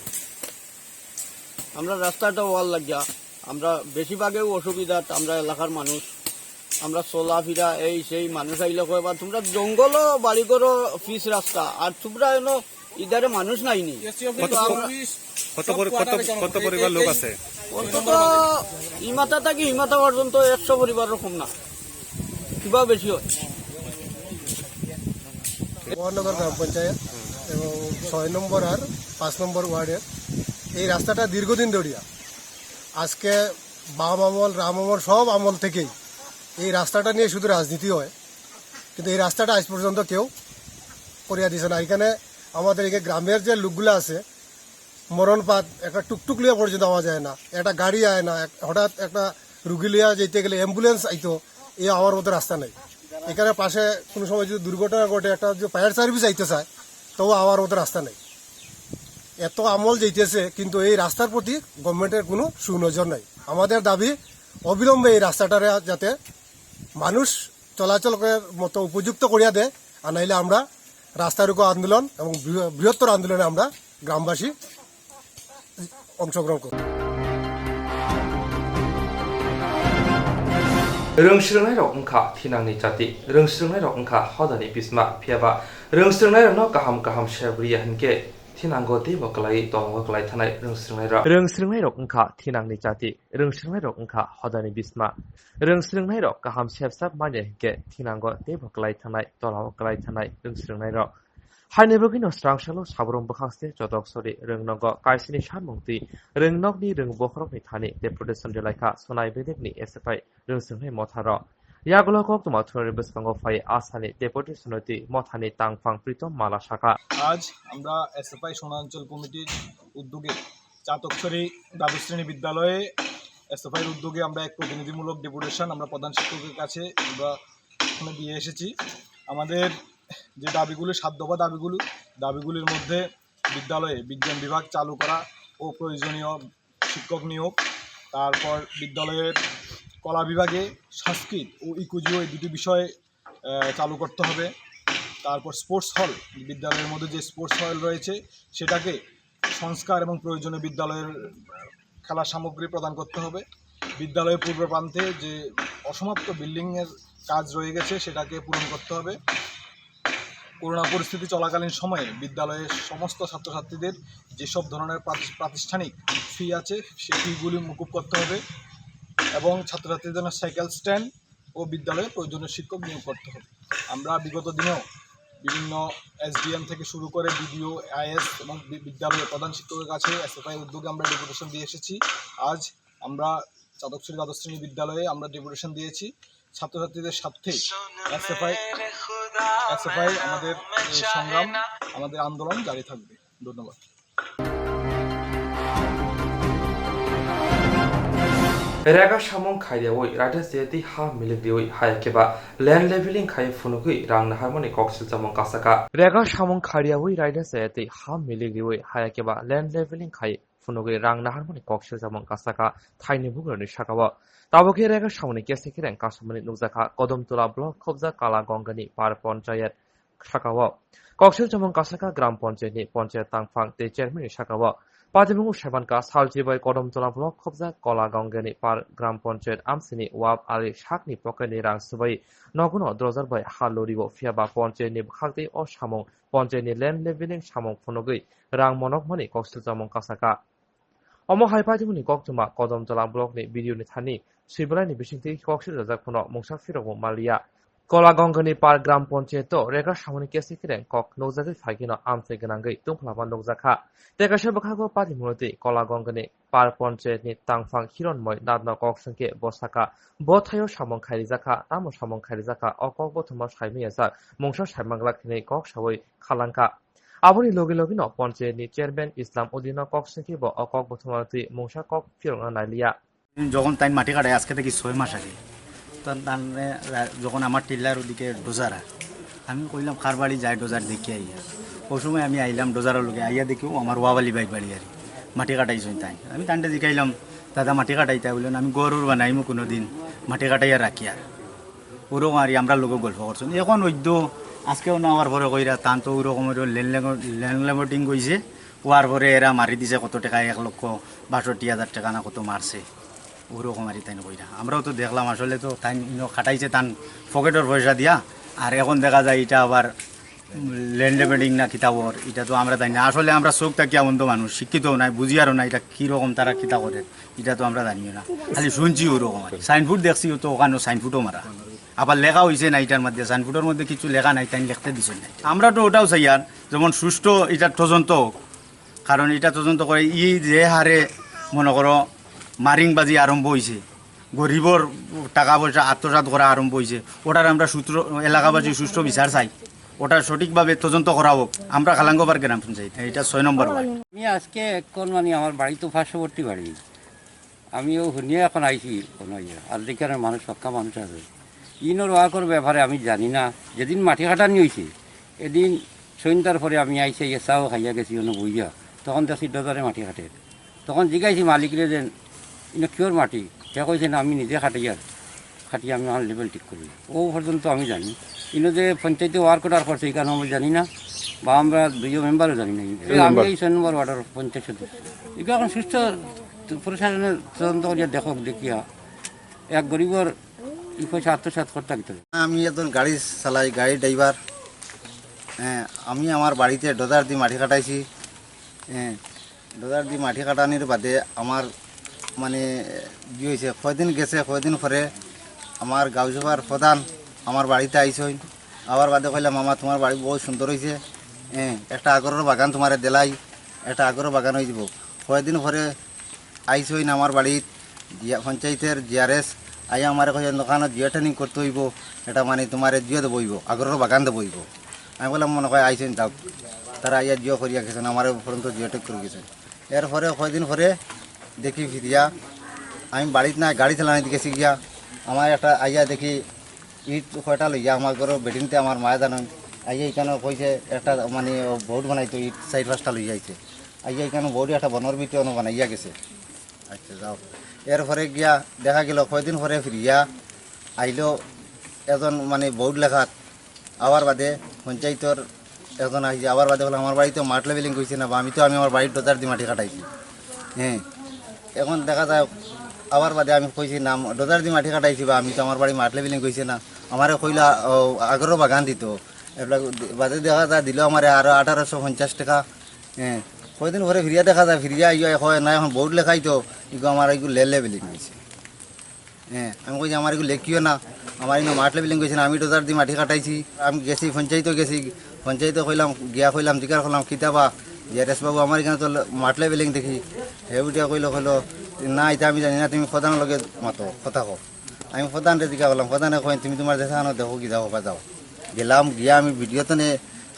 আমরা রাস্তাটা হওয়ার লাগিয়া আমরা বেশিরভাগেও অসুবিধাত, আমরা এলাকার মানুষ, আমরা চলাফেরা এই সেই মানুষ আইলে কয়, "বা তোমরা জঙ্গলও বাড়ি করো, পিচ রাস্তা, আর তোমরা এনো ইদারে মানুষ নাইনি।" কত, কিন্তু আমরা কত পরি-, কত, কত পরিবার লোক আছে? অন্তত ইমাতা থাকি ইমাতা পর্যন্ত একশো পরিবারও কম না, কিবা বেশি হয়। ওয়ান নম্বর গ্রাম পঞ্চায়েত এবং ছয় নম্বর আর পাঁচ নম্বর ওয়ার্ডের এই রাস্তাটা দীর্ঘদিন ধরিয়া, আজকে বাম আমল, রাম আমল, সব আমল থেকেই এই রাস্তাটা নিয়ে শুধু রাজনীতি হয়, কিন্তু এই রাস্তাটা আজ পর্যন্ত কেউ করিয়া দিছে না। এখানে আমাদের এই গ্রামের যে লোকগুলো আছে, মরণ পাত, একটা টুকটুক লইয়া পর্যন্ত আওয়া যায় না, একটা গাড়ি আয় না, এক-, হঠাৎ একটা রুগী লইয়া যেতে গেলে অ্যাম্বুলেন্স আইতো, এই আওয়ার মতো রাস্তা নাই। এখানে পাশে কোনো সময় যদি দুর্ঘটনা ঘটে, একটা যদি ফায়ার সার্ভিস আইতে চায়, তবু আওয়ার মতো রাস্তা নেই। এত আমল যাইতেছে, কিন্তু এই রাস্তার প্রতি গভর্নমেন্টের কোনো সুনজর নাই। আমাদের দাবি, অবিলম্বে এই রাস্তাটারে যাতে মানুষ চলাচল করার মতো উপযুক্ত করিয়া দেয়, আর নাইলে আমরা রাস্তা রোকো আন্দোলন এবং বৃহ-, বৃহত্তর আন্দোলনে আমরা গ্রামবাসী অংশগ্রহণ করব। Rwng swrwngnairok wngkha thinangni jati, rwng swrwngnairok wngkha hodani bisma, phiyaba rwng swrwngnairokno kaham kaham sep riya hinkhe thinango teibo kwlaiwi tolongo kwlai thanai rwng swrwngnairok. Rwng swrwngnairok wngkha thinangni jati, rwng swrwngnairok wngkha hodani bisma. Rwng swrwngnairok kaham sepsap manya hinkhe thinango teibo kwlai thanai, tolao kwlai thanai rwng swrwngnairok. Haini bagwino srangsalo sabrung bwkhakse chotok sori rwng nogo kaisini samung twi rwng nokni rwng bokhorokni thani deputation rwlaikha Sonai bedekni S F I rwng swrwngnai motharo. Yagulo koktwma thunani bwskango phai asani deputation twi mothani tangphang Pritom Mala sakha. আজ আমরা এসএফআই সোনাঞ্চল কমিটির উদ্যোগে চাতকছড়ি দ্বাদশ শ্রেণী বিদ্যালয়ে এসএফআইর উদ্যোগে আমরা এক প্রতিনিধিমূলক ডেপুটেশন আমরা প্রধান শিক্ষকের কাছে আমরা ওখানে দিয়ে এসেছি। আমাদের যে দাবিগুলো, সাত দফা দাবিগুলো, দাবিগুলির মধ্যে বিদ্যালয়ে বিজ্ঞান বিভাগ চালু করা ও প্রয়োজনীয় শিক্ষক নিয়োগ, তারপর বিদ্যালয়ের কলা বিভাগে সংস্কৃত ও ইকুজিও এই দুটি বিষয়, আহ, চালু করতে হবে। তারপর স্পোর্টস হল, বিদ্যালয়ের মধ্যে যে স্পোর্টস হল রয়েছে সেটাকে সংস্কার এবং প্রয়োজনীয় বিদ্যালয়ের, আহ, খেলার সামগ্রী প্রদান করতে হবে। বিদ্যালয়ের পূর্ব প্রান্তে যে অসমাপ্ত বিল্ডিংয়ের কাজ রয়ে গেছে সেটাকে পূরণ করতে হবে। করোনা পরিস্থিতি চলাকালীন সময়ে বিদ্যালয়ের সমস্ত ছাত্রছাত্রীদের যেসব ধরনের প্রাতি-, প্রাতিষ্ঠানিক ফি আছে, সেই ফিগুলি মকুব করতে হবে এবং ছাত্রছাত্রীদের জন্য সাইকেল স্ট্যান্ড ও বিদ্যালয়ে প্রয়োজনীয় শিক্ষক নিয়োগ করতে হবে। আমরা বিগত দিনেও বিভিন্ন এসডিএম থেকে শুরু করে বিডিও, আইএস এবং বি-, বিদ্যালয়ের প্রধান শিক্ষকের কাছে এসএফআই উদ্যোগে আমরা ডেপুটেশন দিয়ে এসেছি। আজ আমরা চাতকছড়ি দ্বাদশ শ্রেণী বিদ্যালয়ে আমরা ডেপুটেশন দিয়েছি। ছাত্রছাত্রীদের স্বার্থে এসএফআই, এসএফআই আমাদের এই সংগ্রাম, আমাদের আন্দোলন জারি থাকবে। ধন্যবাদ। Rega samung khai riyawi raida chayatwi ha milik riwi, haya khe ba land leveling khai phunugwi rang naharmani kok silchamung kasaka. Rega samung khai riyawi raida chayatwi ha milik riwi, haya khe ba land leveling khai phunugwi rang naharmani kok silchamung kasaka thaini bugrani saka-o. Tabukhe rega samungni kesa kereng kasumani nukjakha Kodom Tola block khobjak Kala Gongani par ponchayat saka-o. Kok silchamung kasaka gram ponchayatni ponchayat tangphang tei chairmanni saka-o. Patimungo saimankha salchi bai Kodom Tola block khobjak Kala Gongani par gram ponchayat amsini wab ali sakni pocketni rang swbai nogono drojar bai ha lori-o, phiyaba ponchayatni bwkhaktwi o samung ponchayatni land leveling samung phunugwi rang monokmani kok silchamung kasaka. Omo hai patimungni koktwma Kodom Tola blockni B D O ni thani swibalai ni bisingtwi kok siljak phano mungsa phirokbo manliya. Kolagongani Par Gram Panchayat o rega samani kesi kereng kok nukjagwi phaikhe no amchai gwnangwi tungphlama nukjakha. Tei kaisa bwkhago padi mwnwi Kolagongani Par Panchayat ni tangphang Hironmoi Nath no kok swngkhe bo sakha, bo thaio samung khairijakha, tamo samung khairijakha, o kok bothoma saimaya jak, mungsa saimanglak hinwi kok sawi khalangkha. Aboni logi logi no Panchayat ni Chairman Islam Uddin no kok swngkhe bo o kok bothoma twi mungsa kok phirokna nailiya. যখন তাই মাটি কাটায়, আজকে থেকে ছয় মাস আগে, তখন তানরে রা-, যখন আমার টিল্লার ওদিকে ডোজার, আমি কইলাম, "কার বাড়ি যাই, ডোজার দেখি আইয়া।" ওই সময় আমি আইলাম ডোজারের লগে, আইয়া দেখি, ও আমার ওয়াবালি ভাই বাড়ি আর কি। মাটি কাটাইছইন তাই। আমি তানরে জিকাইলাম, "দাদা, মাটি কাটাইতা?" বললেন, "আমি গরুর বানাইমু কোনো দিন, মাটি কাটাইয়া রাখি আর।" ওরকম আর কি আমরা লোকে গল্প করছেন। এখন ওই তো আজকেও না হওয়ার পরে কইরা, তান তো ওরকম ওই ল্যান্ড লেবর-, ল্যান্ড লেবরিং কইছে, ওয়ার পরে এরা মারি দিছে কত টাকা, এক লক্ষ বাষট্টি হাজার টাকা না কত মারছে। ওরকম আর কি তাই কইরা। আমরাও তো দেখলাম আসলে তো তাই ইনো খাটাইছে তান পকেটের পয়সা দিয়া, আর এখন দেখা যায় এটা আবার ল্যান্ড লেবরিং না কিতা ওর, এটা তো আমরা জানি না। আসলে আমরা চোখ থাকিয়া অন্ধ মানুষ, শিক্ষিতও নাই, বুঝিয়ারও না এটা কিরকম তারা কিতা করে, এটা তো আমরা জানিও না, খালি শুনছি ওরকম আর কি। সাইনবোর্ড দেখছি, ও তো ওখানে সাইনবোর্ডও মারা, আবার লেখা হইছে না এটার মধ্যে, সাইনবোর্ডের মধ্যে কিছু লেখা নাই, তাই লিখতে দিছে না। আমরা তো ওটাও চাই আর যেমন সুষ্ঠু এটা তদন্ত হোক, কারণ এটা তদন্ত করে এই যে হারে মনে করো মারিংবাজি আরম্ভ হইছে, গরিবর টাকা পয়সা আত্মসাৎ করা আরম্ভ হইছে, ওটার আমরা সূত্র, এলাকাবাসী সুষ্ঠু বিচার চাই, ওটা সঠিকভাবে তদন্ত করা হোক। আমরা খালাঙ্গোবার গ্রাম পঞ্চায়েত, এটা ছয় নম্বর ওয়ার্ড। আমি আজকে এখন মানে আমার বাড়ি তো পার্শ্ববর্তী বাড়ি, আমিও শুনিয়া এখন আইছি কোনো ইয়ে। আর যেখানে মানুষ, পাক্কা মানুষ আছে। ইনোর ওয়ার্কর ব্যাপারে আমি জানি না। যেদিন মাটি কাটানি হইছে, এদিন সন্ধ্যার পরে আমি আইছি, ইয়ে চাও খাইয়া গেছি, অন্য বইয়া। তখন দেখছি ডোজারে মাটি কাটে। তখন জিজ্ঞাসি মালিকরে যে, "ইনো কিয়র মাটি?" সে কইছে, "না, আমি নিজে কাটি আর কাটি আমি আমার লেভেল ঠিক করি।" ও পর্যন্ত আমি জানি। ইনো যে পঞ্চায়েতে ওয়ার্ক অর্ডার করছে, এখানে আমি জানি না, বা আমরা দুইও মেম্বারও জানি না। আমি মেম্বার। এই ছয় নম্বর ওয়ার্ডের পঞ্চায়েত সদস্য। এটা এখন সুষ্ঠু প্রশাসনের তদন্ত করিয়া দেখো, দেখিয়া এক গরিবর ই পয়সা আত্মসাৎ করতে গেছে। আমি একজন গাড়ি চালাই, গাড়ি ড্রাইভার। হ্যাঁ, আমি আমার বাড়িতে ডোজার দিয়ে মাটি কাটাইছি। হ্যাঁ, ডোজার দিয়ে মাটি কাটানির বাদে আমার মানে কি হয়েছে, কয়দিন গেছে, কয়দিন পরে আমার গাঁও সভার প্রধান আমার বাড়িতে আইসইন। আবার বাদে কইলাম, "মামা, তোমার বাড়ি বহুত সুন্দর হয়েছে, হ্যাঁ, একটা আগরর বাগান তোমারে দিলাই, একটা আগরর বাগান হয়ে যাব।" কয়দিন পরে আইসইন আমার বাড়িত, জিয়া-, পঞ্চায়েতের জিআরএস আইয়া আমারে কইসে, "দোকানো জিও ট্রেনিং করতে হইব, এটা মানে তোমারে জিও দেবো হইব, আগরর বাগান দেবো হইব।" আমি বললাম, "মনে হয় আইসইন, যাও।" তারা আইয়া জিও করিয়া গেছেন, আমারে পর্যন্ত জিও টেক করে গেছেন। এরপরে কয়দিন পরে দেখি ফিরিয়া আমি বাড়িত না, গাড়ি চালানিতে গেছি গিয়া, আমার একটা আইয়া দেখি ইট কয়টা লইয়া আমার ঘরো বেটিনতে আমার মায়ে জানেন, আইয়া এখানে কইছে একটা মানে বোর্ড বানাইতো, ইট চার পাঁচটা লইয়া আইছে। আইয়া এখানে বোর্ড একটা বনর ভিতরে অনো বানাইয়া গেছে। আচ্ছা, যাও। এরপরে গিয়া দেখা গেল কয়দিন পরে ফিরিয়া আইলো এজন মানে বোর্ড লেখাত, আবার বাদে পঞ্চায়েতর একজন আইছে, আবার বাদে বলে, "আমার বাড়িতে মাঠ লেভেলিং কইছে না, বা আমি তো আমি আমার বাড়ির ডোজার দি মাটি কাটাইছি।" হ্যাঁ, এখন দেখা যায় আবার বাদে আমি কইছি না, "ডোজার দি মাটি কাটাইছি বা আমি তো আমার বাড়ি মাঠ লেভেলিং কইছে না।" আমারে কইলা, "ও, আগরও বাগান দিত।" এগুলা বাদে দেখা যায় দিল আমারে আরো আঠারোশো পঞ্চাশ টাকা। হ্যাঁ, কয়দিন পরে ফিরিয়া দেখা যায়, ফিরিয়া আইয়া কয়, "না, এখন বোর্ড লেখাই তো, ইগো আমার এগুলো লে-, লেভেলিং হয়েছে।" হ্যাঁ, আমি কই যে, "আমার এগুলো লেখিও না, আমার এগুলো মাঠ লেভেলিং হয়েছে না, আমি ডোজার দিয়ে মাটি কাটাইছি।" আমি গেছি, পঞ্চায়েতও গেছি, পঞ্চায়েতও কইলাম, গিয়া কইলাম, জিকার করলাম, "কিতাবা, জিআরএস বাবু, আমার এখানে তো লে-, মাঠ লেভেলিং দেখি।" হে উঠিয়া কইলো, কইলো, "না, এটা আমি জানি না, তুমি প্রধানর লগে মাতো, কথা কও।" আমি প্রধানরে জিজ্ঞাসা করলাম, প্রধানে কইন, "তুমি তোমার দেশা আনো, দেখো কি যাও বা যাও।" গেলাম, গিয়া আমি ভিডিও তো নে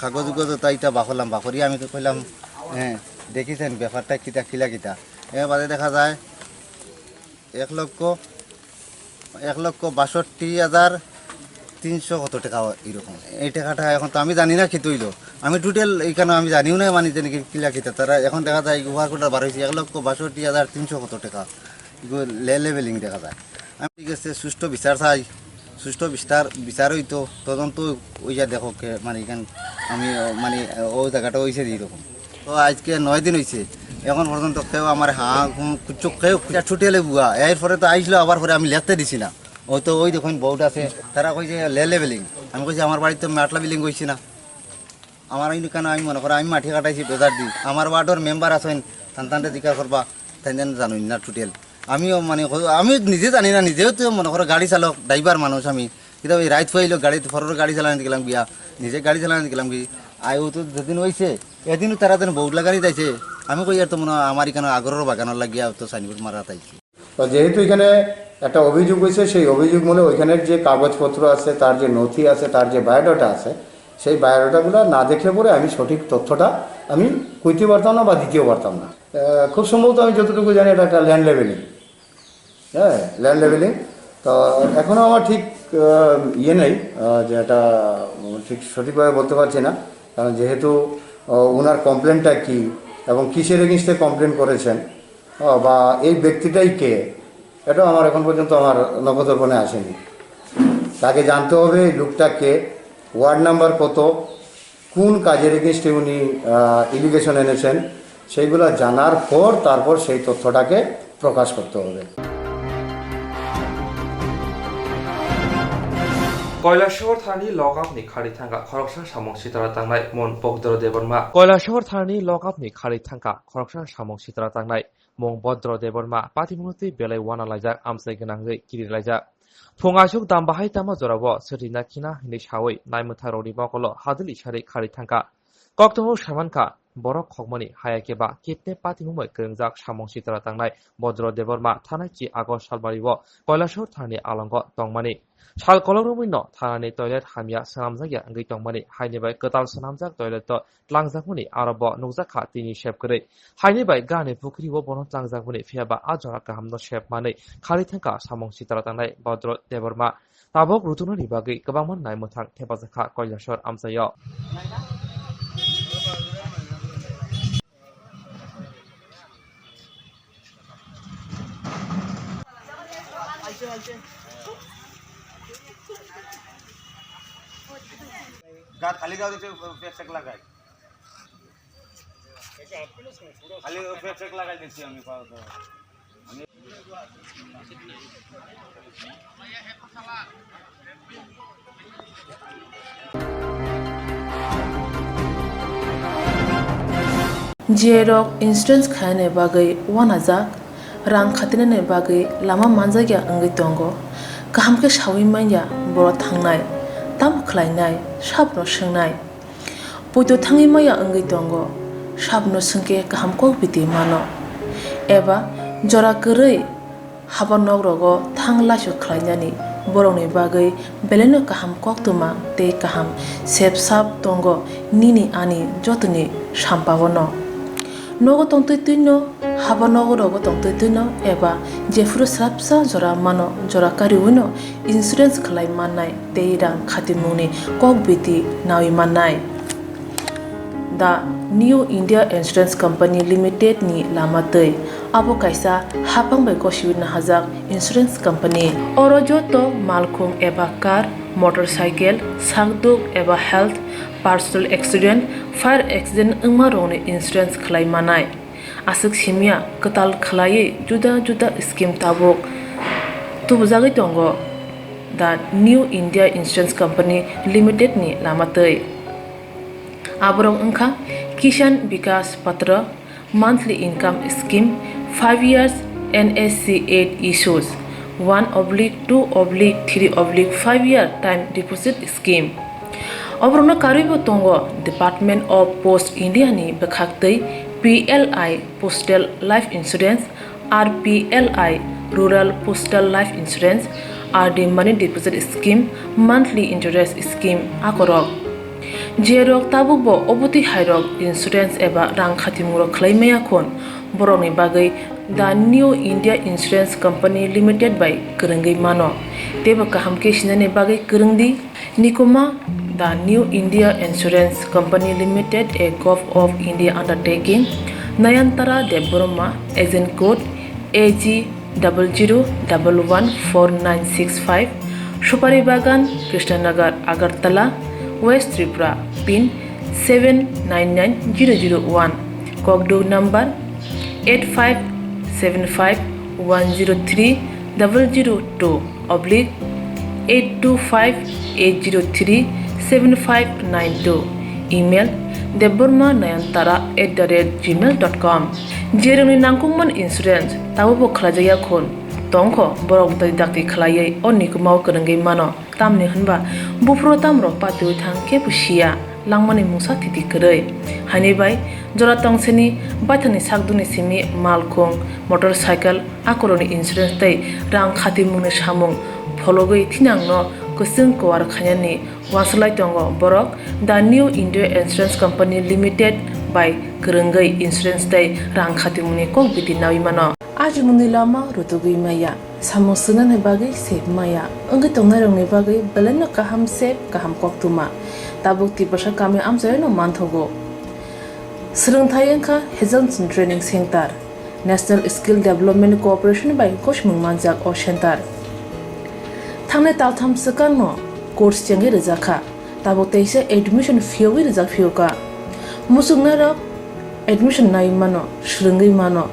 কাগজ উগজ তো এটা বাকলাম, বাকরি আমি তো কইলাম, "হ্যাঁ, দেখিছেন ব্যাপারটা কিতা, কিলা কিতা?" এর বাদে দেখা যায় এক লক্ষ, এক লক্ষ বাষট্টি হাজার তিনশো কত টাকা এরকম। এই টাকাটা এখন তো আমি জানি না কি তৈল, আমি টোটাল এখানে আমি জানিও না, মানে, জানি কি কিলা কিতা। তারা এখন দেখা যায় ওয়ার্ক অর্ডার বার হয়েছে এক লক্ষ বাষট্টি হাজার তিনশো কত টাকা। এগুলো লে-, লেভেলিং দেখা যায়। আমি ঠিক আছে, সুষ্ঠু বিচার চাই, সুষ্ঠু বিচার, বিচার হইতো, তদন্ত ওই যা দেখো কে, মানে, এখান আমি, আহ, মানে, আহ, ওই জায়গাটা হইছে যে এরকম। তো আজকে নয় দিন হইছে, এখন পর্যন্ত কেউ আমার হা-, হুম, কিচ্ছু কেউ, টোটালে বুয়া। এরপরে তো আইসলো, আবার পরে আমি লিখতে দিছি না। ও তো ওই দেখুন বোর্ড আছে, তারা কইছে লে লেভেলিং। আমি কইছি, "আমার বাড়িতে মাঠ লেভেলিং হইছে না।" আমার এই কেন আমি মনে করো আমি মাটি কাটাইছি ডোজার দি। আমার ওয়ার্ডর মেম্বার আছেন, তান তানরে জিজ্ঞাসা করবা, তাই যেন জানুন না টোটাল। আমিও মানে ক-, আমি নিজে জানি না, নিজেও তো মনে করো গাড়ি চালক, ড্রাইভার মানুষ আমি। কিতা ওই রাইত ফুয়াইলো গাড়ি, ফরর গাড়ি চালানি গেলাম গিয়া, নিজে গাড়ি চালানি গেলাম গি। আয়ু তো যেদিন হইছে, এদিনও তারা যেন বউতলা গাড়ি যাইছে। আমি কই, "আর তো মনে হয় আমার এখানে আগরর বাগানর লাগিয়া তো সাইনবোর্ড মারা তাইছে।" তো যেহেতু এখানে একটা অভিযোগ হয়েছে, সেই অভিযোগ মূলে ওইখানের যে কাগজপত্র আছে, তার যে নথি আছে, তার যে বায়োডাটা আছে, সেই বায়োডাটাগুলো না দেখলে পরে আমি সঠিক তথ্যটা আমি কইতে পারতাম না বা দিতেও পারতাম না। আহ, খুব সম্ভবত আমি যতটুকু জানি, এটা একটা ল্যান্ড লেভেলিং। হ্যাঁ, ল্যান্ড লেভেলিং। তো এখনও আমার ঠিক, আহ, ইয়ে নেই, আহ, যে এটা, উম, ঠিক সঠিকভাবে বলতে পারছি না। কারণ যেহেতু, আহ, ওনার কমপ্লেনটা কি এবং কিসের এগেনস্টে কমপ্লেন করেছেন, আহ, বা এই ব্যক্তিটাই কে, এটাও আমার এখন পর্যন্ত আমার নখদর্পণে আসেনি। তাকে জানতে হবে এই লোকটা কে, ওয়ার্ড নাম্বার কত, কোন কাজের এগেনস্টে উনি, আহ, এলিগেশন এনেছেন, সেইগুলো জানার পর তারপর সেই তথ্যটাকে প্রকাশ করতে হবে। Kailasahar thanani lockup ni khari thangkha khoroksa samung sitra tangnai mung Bhodro Debbarma. Kailasahar thanani lockup ni khari thangkha khoroksa samung sitra tangnai mung Bhodro Debbarma. Patimungno twi belai uana laijak, amchai gwnangwi kiri laijak. Phung aswk dam bahai tamo jorao swtwi na khina hinwi sawi naimwthang rokni mokolo hadwli sari khari thangkha. Koktwmao saimankha, borok khokmani haya khe ba kidney patimung bai kwrwngjak samung sitra tangnai Bhodro Debbarma thanai chi August salbari o Kailasahar thanani alongo tongmani. Sal kolok romwi no thanani toilet hamya swnamjakya wngwi tongmani, haini bai kwtal swnamjak toilet o tlangjakmani aro bo nukjakha tini sep kwrwi. Haini bai gani pukhri o bono tlangjakmani, phiya ba a jora kaham no sep manwi khari thangkha samung sitra tangnai Bhodro Debbarma. Tabok rutunani bagwi kwbangma naimwthang thepajakha Kailasahar amchaio. গাত খালি গাও দিতে পেট চেক লাগাই। খালি ওই পেট চেক লাগাই দিচ্ছি আমি পাওয়া তো। Jerok insurance khainani bagwi uanajak, rang khatinani bagwi lama manjakya wngwi tongo. Kaham khe saui manya borok thangnai, tamo khlainai, sabono swngnai. Poito thangwi maya wngwi tongo, sabono swngkhe kaham kok biti mano. Eba jora kwrwi haba nok rogo thang laisu khlainani borokni bagwi belaino kaham koktwma tei kaham sep sap tongo nini ani jotoni sampao no. Nogo tongtwi twino, haba nogo rogo tongtwi twino eba jephuru swrapsa jora mano, jora kariwino insurance khlai mannai tei rang khatimungni kok biti nawi mannai. The New India Insurance Company Limited ni lama twi. Abo kaisa hapang bai gosiwi nahajak insurance company. Oro joto malkhung eba car, motorcycle, sakduk eba health, personal accident, fire accident wngma rokni insurance khlai manai. Aswk simya kwtal khlaiwi juda juda scheme tabuk tubujagwi tongo the New India Insurance Company Limited ni lama twi. Aborok wngkha Kisan Vikas Patra, monthly income scheme, five years N S C eight issues, one oblique two oblique three oblique five year time deposit scheme. Oborokno karwibo tongo Department of Post India ni bwkhaktwi P L I Postal Life Insurance, R P L I Rural Postal Life Insurance, R D Money Deposit Scheme, Monthly Interest Scheme akorok. Jerok tabukbo obotwi hairok insurance eba rang khatimungrok khlai maya khun, borokni bagwi The New India Insurance Company Limited bai kwrwngwi mano. Teibo kaham khe sinani bagwi kwrwng di. Nikuma, The New India Insurance Company Limited, a Govt of India undertaking, Nayantara Debbarma, agent code A G double zero double one four nine six five, Supari Bagan, Krishnanagar, Agartala, West Tripura, pin seven nine nine zero zero one, kokduk number eight five seven five one zero three double zero two oblique eight two five eight zero three seven five nine two, email debbarma nayantara at the rate gmail dot com. Jerokni nangkukmani insurance tabukbo khlaijakya khun, Tongkho borok dakti dakti khlaiwi o nikumao kwrwngwi mano, tamni hwnba buphuru tamrok patiwi thang kebo siya langmani mungsa thiti kwrwi. Haini bai jora tongsini baithangni sakdukni simi malkhung, motorcycle, akorokni insurance tei rang khatimungni samung phologwi thinangno kwchwng kwar khainani wanswlai tongo borok The New India Insurance Company Limited bai kwrwngwi insurance tei rang khatimungni kok bidi nawi mano. Ajimungni lama rutugwi maya, samung swngnani bagwi sep maya, wngwi tongnairokni bagwi belaino kaham sep, kaham koktwma. Tabuk Tiprasa kami amchaino manthogo. Swrwngthai wngkha Hazelson Training Center, National Skill Development Corporation bai gosimung manjak o center. Thangnai taltham swkangno course chengwi rwjakha, tabuk teisa admission phiyogwi rwjak phiyokha. Muchungnairok admission nai mano, swrwngwi mano,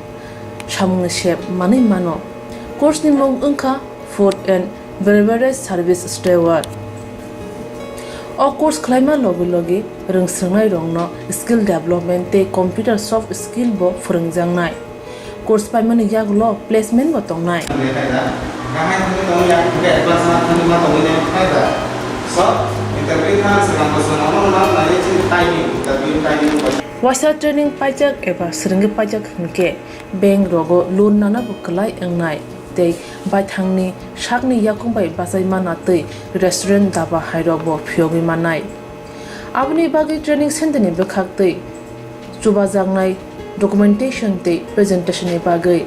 samungni sep manwi mano. Course ni mung wngkha Food and Beverage Service Steward. O course khlaima logi logi rwngswrwngnairokno skill development tei computer soft skill bo phwrwngjaknai. Course paimani yagulo placement bo tongnai. Waisa training paijak eba swrwngwi paijak hwnkhe bank rogo loan nana bo kwlai wngnai tei baithangni sakni yakung bai bachai mana tei restaurant daba hairok bo phiyogwi mannai. Aboni bagwi training center ni bwkhak tei chubajaknai documentation tei presentation ni bagwi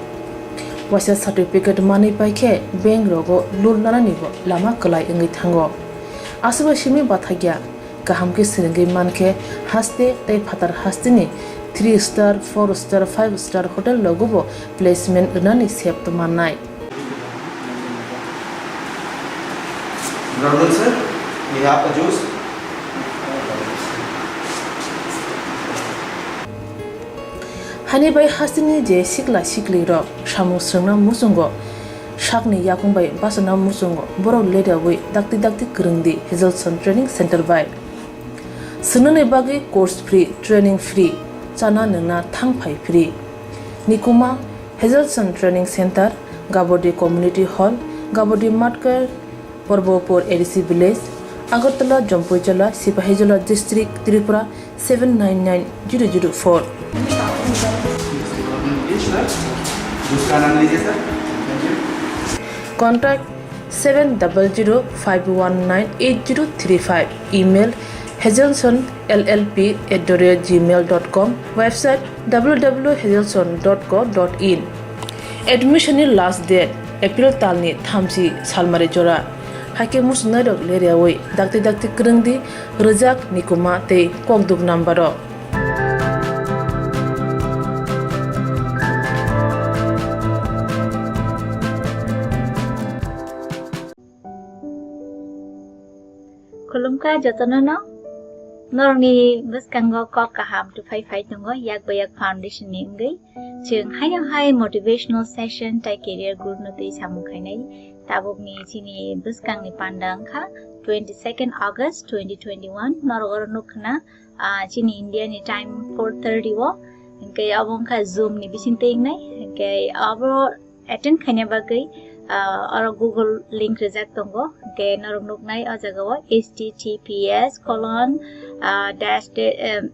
waisa certificate manwi paikhe bank rogo loan nanani bo lama kwlai wngwi thango. Aswkbai simi bathakya. Kaham khe swrwngwi mankhe haste tei phatar hasteni three star, four star, five star hotel rogo bo placement rwnani sep tongmannai. Good afternoon, sir. We have a juice. Hani bai hasteni je sikla sikli rok samung swrwngna muchungo, sakni yakung bai bachana muchungo, borok leriawi dakti dakti kwrwngdi Hazelson Training Center bai. Swngnani bagwi course free, training free, chana nwngna thang phai free. Nikuma Hazelson Training Center, Gabodi Community Hall, Gabodi Matkar, Porbopur A D C Village, Agartala, Jampuijala, Sipahijola District, Tripura seven nine nine zero zero four. Contact seven double zero five one nine eight zero three five. Email hazelson L L P at the rate gmail dot com. Website W W W hazelson dot co dot in. Admission ni last date April talni thamchi salmari jora. Haikhe muchungnairok leriawi dakti dakti kwrwngdi rwjak nikuma tei kokduk number o. Khulumkha jotono no. Norokni bwskango kok kaham tuphai phai tongo, yak bai yak foundation ni wngwi. Chwng haino hai motivational session tai career growth no twi samung khainai. Tabukni chini bwskangni panda wngkha twenty second August twenty twenty one. Norok oro nukkhna, ah, chini India ni time four thirty o. Hinkhe abo wngkha Zoom ni bising twi wngnai. Hinkhe abo attend khaina bagwi, ah, oro Google link rijak tongo. Hinkhe norok nuknai o jaga o H T T P S colon, ah, dash de-, em,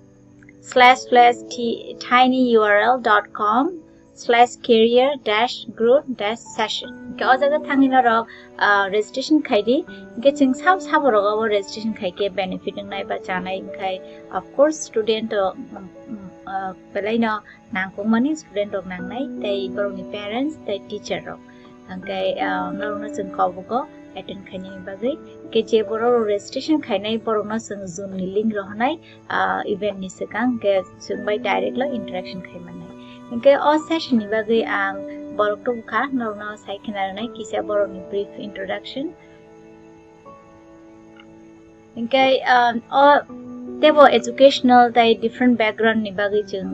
slash slash t-, tinyurl dot com slash career dash growth dash session. Hinkhe o jaga thangwi norok, ah, registration khaidi. Hinkhe chwng sab sabo rogo registration khaikhe benefit wngnai ba chanai wngkhai, of course, student rok, mm, mm, ah, belaino nangkukmani student rok nangnai, tei borokni parents tei teacher rok. Hingke, ah, norokno chwng kobugo attend khainani bagwi. Hingke je borok rok registration khainai borokno chwng Zoom ni link rohornai, ah, event ni swkang, hingke chwng bai direct lo interaction khaimannai. Hingke o session ni bagwi ang borok tubukha, norokno sai khna rwnai kisa borokni brief introduction. Hingke, ah, o teibo educational tei different background ni bagwi chwng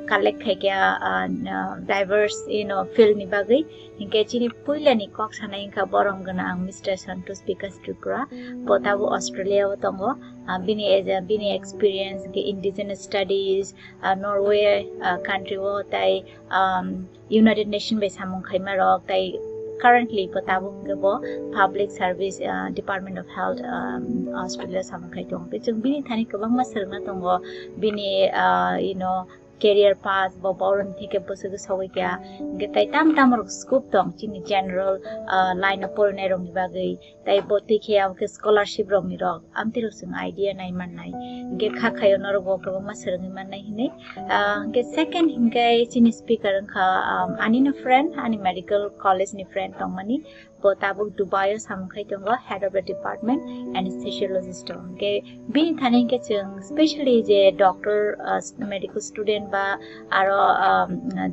collect khaikha, ah, ah, diverse, you know, field ni bagwi. Hingke chini puila ni kok sanai wngkha borom gwnang Mister Santosh Bikash Tripura, bo tabuk Australia o tongo. Ah, bini, bini experience hingke indigenous studies, ah, Norway, ah, country o tei, um, United Nation bai samung khaima rok tei Currently bo tabuk hwnkhe bo Public Service, ah, Department of Health, ah, Australia samung khai tongo. Tei chwng bini thani kwbangma swrwngna tongo, bini, ah, you know, career path bo boroni theke bwswk sogwi kha. Hwnkhe tai tam tam rok scope tong chini general, ah, line of porinai rokni bagwi. Tai bo twi khe abo khe scholarship rokni rok amtwi rok chwng idea nai mannai. Hwnkhe kha khaio norok bo kwbangma swrwngwi mannai hinwi. Ah, hwnkhe second hwnkhe chini speaker wngkha, um, anino friend, ani medical college ni friend tongmani. Bo tabuk Dubai o samung khai tongo, head of the department anesthesiologist o. Hwnkhe bini thani hwnkhe chwng specially je doctor, ah, medical student ba aro, um,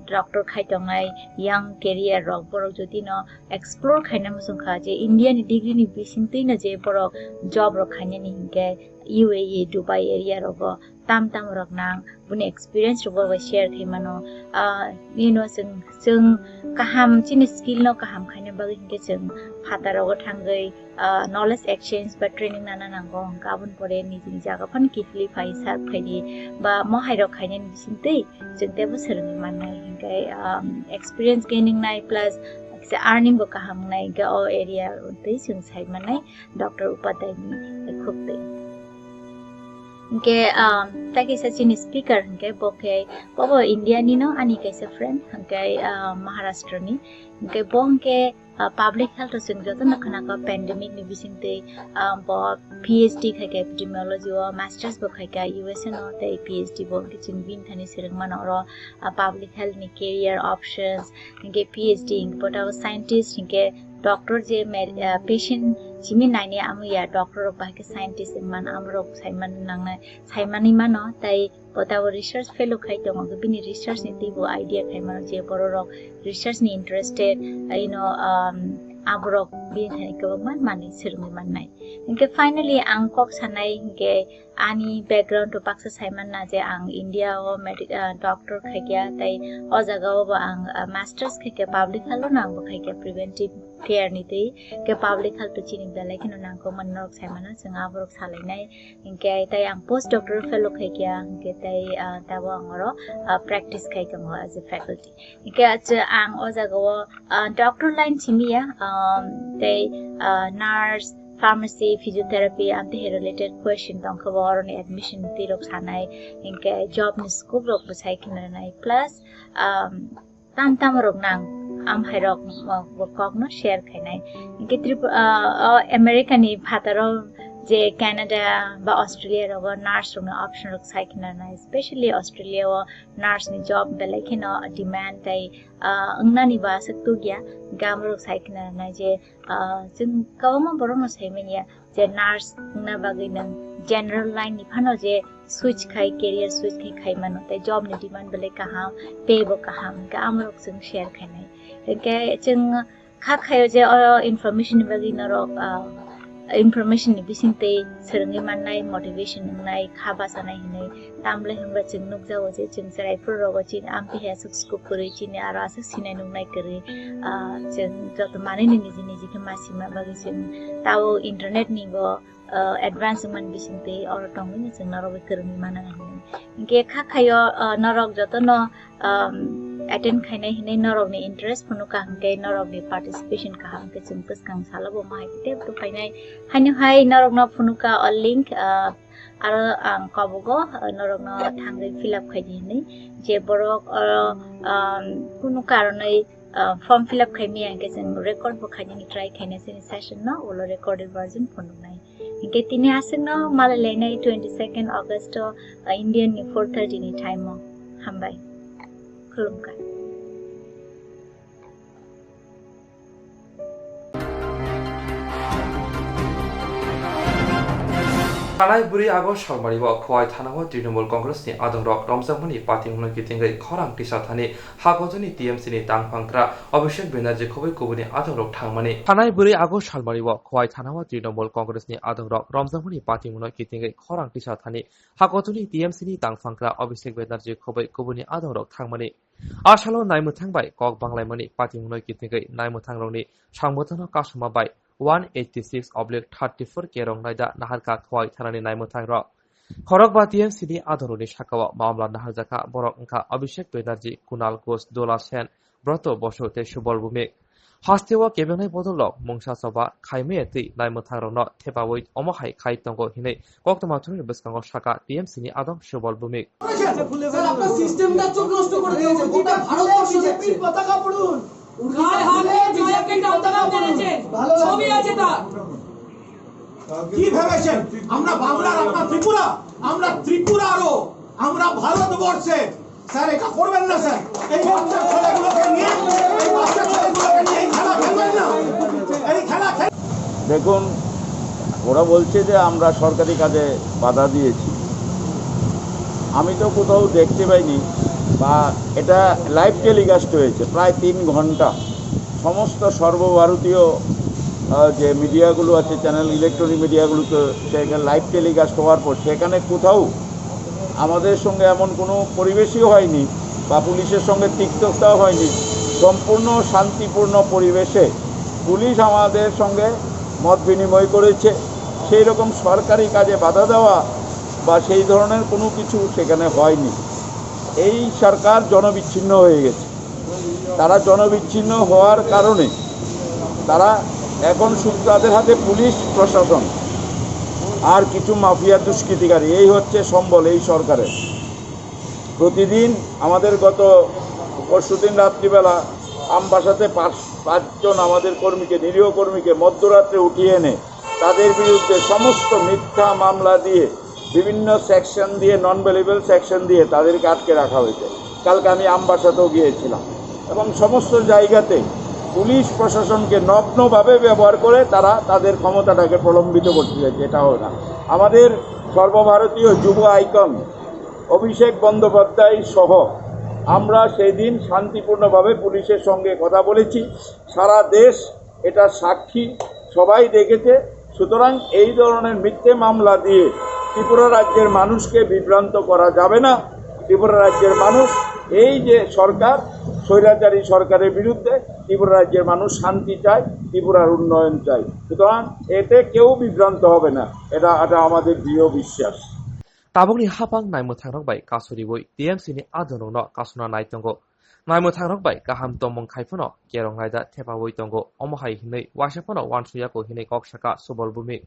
doctor khai tongnai young career rok, borok jodi no explore khaina muchung kha je India ni degree ni bisingtwi no je borok job rok khainani hinkhe U A E, Dubai area rogo tam tam rok nang boni experience rok bo bai share khai mano. Ah, you know, chwng, chwng kaham chini skill no kaham khaina bagwi hinkhe chwng phataro thangwi, ah, knowledge exchange ba training nana nango, hwnkhe aboni pore nijini jaga phano kiphilwi phai serve khaidi ba mohai rok khainani bisingtwi chwng teibo swrwngwi mannai. Hinkhe, um, experience gaining nai plus kisa earning bo kaham nai, hinkhe o area twi chwng sai mannai doctor upadhyay ni khuk twi. Hinkhe, um, tai kisa chini speaker hinkhe bo khe, bo bo India ni no, ani kaisa friend, hinkhe, um, Maharashtra ni. Hinkhe bo hinkhe, ah, public health o chwng joto no khna kha pandemic ni bisingtwi, ah, bo P H D khai kha epidemiology o, masters bo khai kha U S A no, tei P H D bo hinkhe chwng bini thani swrwng mano oro, ah, public health ni career options, hinkhe P H D hinkhe bo tabuk scientist hinkhe doctor je mer-, ah, patient simi naini amo ya doctor rok bahai khe scientist wngman amorok saiman nangnai, saimani mano, tei bo tabuk research fellow khai tongo, bini research ni twibo idea khai mano je borok rok research ni interested, you know, um, aborok bini thani kwbangma manwi swrwngwi mannai. Hinkhe finally ang kok sanai hinkhe ani background o baksa saimanna je ang India o medi-, ah, doctor khaikha tei o jaga o bo ang, ah, masters khaikha public health o no ang bo khaikha preventive care ni twi, khe public health o chini belai kheno nangkukmani norok saimano chwng aborok salainai. Hinkhe tei ang post doctoral fellow khaikha, hinkhe tei, ah, tabo ang oro, ah, practice khai tongo as a faculty. Hinkhe acha ang o jaga o, ah, doctor line simi ya, um, tei, ah, nurse, pharmacy, physiotherapy, amtwi hai related question tongkha bo oroni admission twi rok sanai, hinkhe job ni scope rok bo sai khna nai, plus, um, tam tam rok nang, am hai rok, uh, bo kok no share khainai. Hinkhe Tripura, uh, o America ni phataro je Canada ba Australia rogo nurse rokni option rok sai khna nai, specially Australia o nurse ni job belai kheno demand tei, ah, wngnani ba aswk tugya, gamrok sai khna nai je, ah, chwng kwbangma borokno sai manya je nurse wngna bagwi nwng general line ni phano je switch khai, career switch khai khai mano, tei job ni demand belai kaham, pay bo kaham, hinkhe amorok chwng share khainai. Hinkhe chwng kha khayo je o information ni bagwi norok, ah, information ni bisingtwi swrwngwi mannai, motivation wngnai, kha bachanai hinwi. Tamle hwnba chwng nukjago je chwng chwrai phuru rogo chini amtwi hai aswk scope kwrwi, chini aro aswk sinai nuknai kwrwi. Ah, chwng joto manwi ni niji niji khe ma sima bagwi chwng tabo internet ni bo, ah, advance wngmani bisingtwi oro tongwi no chwng norok bai kwrwngwi mana hinwi. Hinkhe kha khayo, ah, norok jotono, um, attend khainai hinwi norokni interest phunukha hinkhe norokni participation kaham khe chwng bwskang salo bo mahai tei tei phainai. Haino hai norokno phunukha o link, ah, aro ang kobogo, ah, norokno thangwi fill up khaidi hinwi je borok, ah, um, kunu karonwi, ah, form fill up khaimaya hinkhe chwng record bo khainani try khainai chini session no, ulo recorded version phunuknai. Hinkhe tini aswkno malai lainai twenty second August o, ah, Indian ni four thirty ni time o. Hambai. Khulumkha. Thanai bwrwi August salmari o Khowai thana o Trinamool Congress ni adongrok romjakmani patimungno kitingwi khorang tisa thani Hakojoni T M C ni tangphangkra Abhishek Banerjee khobwi kubuni adongrok thangmani. Thanai bwrwi August salmari o Khowai thana o Trinamool Congress ni adongrok romjakmani patimungno kitingwi khorang tisa thani Hakojoni T M C ni tangphangkra Abhishek Banerjee khobwi kubuni adongrok thangmani. A salo naimwthang bai kok banglaimani patimungno kitingwi naimwthangrokni sangbothano kasuma bai one eighty six oblique thirty four K rok naida naharkha Khowai thanani naimwthangrok. Khorokba T M C ni adongrokni sakao mamla naharjakha borok wngkha Abhishek Banerjee, Kunal Ghosh, Dola Sen, Broto Bosu tei Subol Bhumik. Hasteo kebengnai bodolrok mungsa choba khaimaya twi naimwthangrokno thepawi omo hai khai tongo hinwi koktwma thumni bwskango sakha T M C ni adong Subal Bhumik. Sir, আপনার সিস্টেমটা চোখ নষ্ট করে দিয়েছে। গোটা ভারতবর্ষ দেখছে। পতাকা পড়ুন। উর্দু গায়ে হাত দিয়ে জয়কে টানতে টানতে এনেছেন। ভালো লাগবে। ছবি আছে তার। কি ভেবেছেন? আমরা বাংলার আপনার ত্রিপুরা, আমরা ত্রিপুরারও, আমরা ভারতবর্ষে। স্যার, এটা করবেন না স্যার। এই বাচ্চা ছেলেগুলোকে নিয়ে, এই বাচ্চা ছেলেগুলোকে নিয়ে এই খেলা খেলবেন না। এই খেলা খেল- দেখুন, ওরা বলছে যে আমরা সরকারি কাজে বাধা দিয়েছি। আমি তো কোথাও দেখতে পাইনি, বা এটা লাইভ টেলিকাস্ট হয়েছে প্রায় তিন ঘন্টা। সমস্ত সর্বভারতীয়, আহ, যে মিডিয়াগুলো আছে, চ্যানেল, ইলেকট্রনিক মিডিয়াগুলোতে সেখানে লাইভ টেলিকাস্ট হওয়ার পর সেখানে কোথাও আমাদের সঙ্গে এমন কোনো পরিবেশই হয়নি বা পুলিশের সঙ্গে তিক্ততাও হয়নি। সম্পূর্ণ শান্তিপূর্ণ পরিবেশে পুলিশ আমাদের সঙ্গে মত বিনিময় করেছে। সেই রকম সরকারি কাজে বাধা দেওয়া বা সেই ধরনের কোনো কিছু সেখানে হয়নি। এই সরকার জনবিচ্ছিন্ন হয়ে গেছে। তারা জনবিচ্ছিন্ন হওয়ার কারণে তারা এখন শুধু তাদের হাতে পুলিশ প্রশাসন আর কিছু মাফিয়া দুষ্কৃতিকারী, এই হচ্ছে সম্বল এই সরকারের। প্রতিদিন আমাদের গত পরশুদিন রাত্রিবেলা আমবাসাতে পাঁচ, পাঁচজন আমাদের কর্মীকে, নিরীহ কর্মীকে মধ্যরাত্রে উঠিয়ে এনে তাদের বিরুদ্ধে সমস্ত মিথ্যা মামলা দিয়ে, বিভিন্ন সেকশন দিয়ে, নন বেলেবল সেকশন দিয়ে তাদেরকে আটকে রাখা হয়েছে। কালকে আমি আমবাসাতেও গিয়েছিলাম এবং সমস্ত জায়গাতে পুলিশ প্রশাসনকে নগ্নভাবে ব্যবহার করে তারা তাদের ক্ষমতাটাকে প্রলম্বিত করতে চাইছে। এটা হবে না। আমাদের সর্বভারতীয় যুব আইকন অভিষেক বন্দ্যোপাধ্যায় সহ আমরা সেই দিন শান্তিপূর্ণভাবে পুলিশের সঙ্গে কথা বলেছি। সারা দেশ এটা সাক্ষী, সবাই দেখেছে। সুতরাং এই ধরনের মিথ্যে মামলা দিয়ে ত্রিপুরা রাজ্যের মানুষকে বিভ্রান্ত করা যাবে না। ত্রিপুরা রাজ্যের মানুষ, এই যে সরকার, স্বৈরাচারী সরকারের বিরুদ্ধে ত্রিপুরা রাজ্যের মানুষ শান্তি চায়, ত্রিপুরার উন্নয়ন চায়। সুতরাং এতে কেউ বিভ্রান্ত হবে না, এটা, এটা আমাদের দৃঢ় বিশ্বাস। Tabukni hapang naimwthangrok bai kasuriui T M C ni adongrokno kasuna nai tongo. Naimwthangrok bai kaham tongmung khai phano kerong laida thepaui tongo. Omo hai hinwi waisa phano uansukya ko hinwi kok saka Subal Bhumik.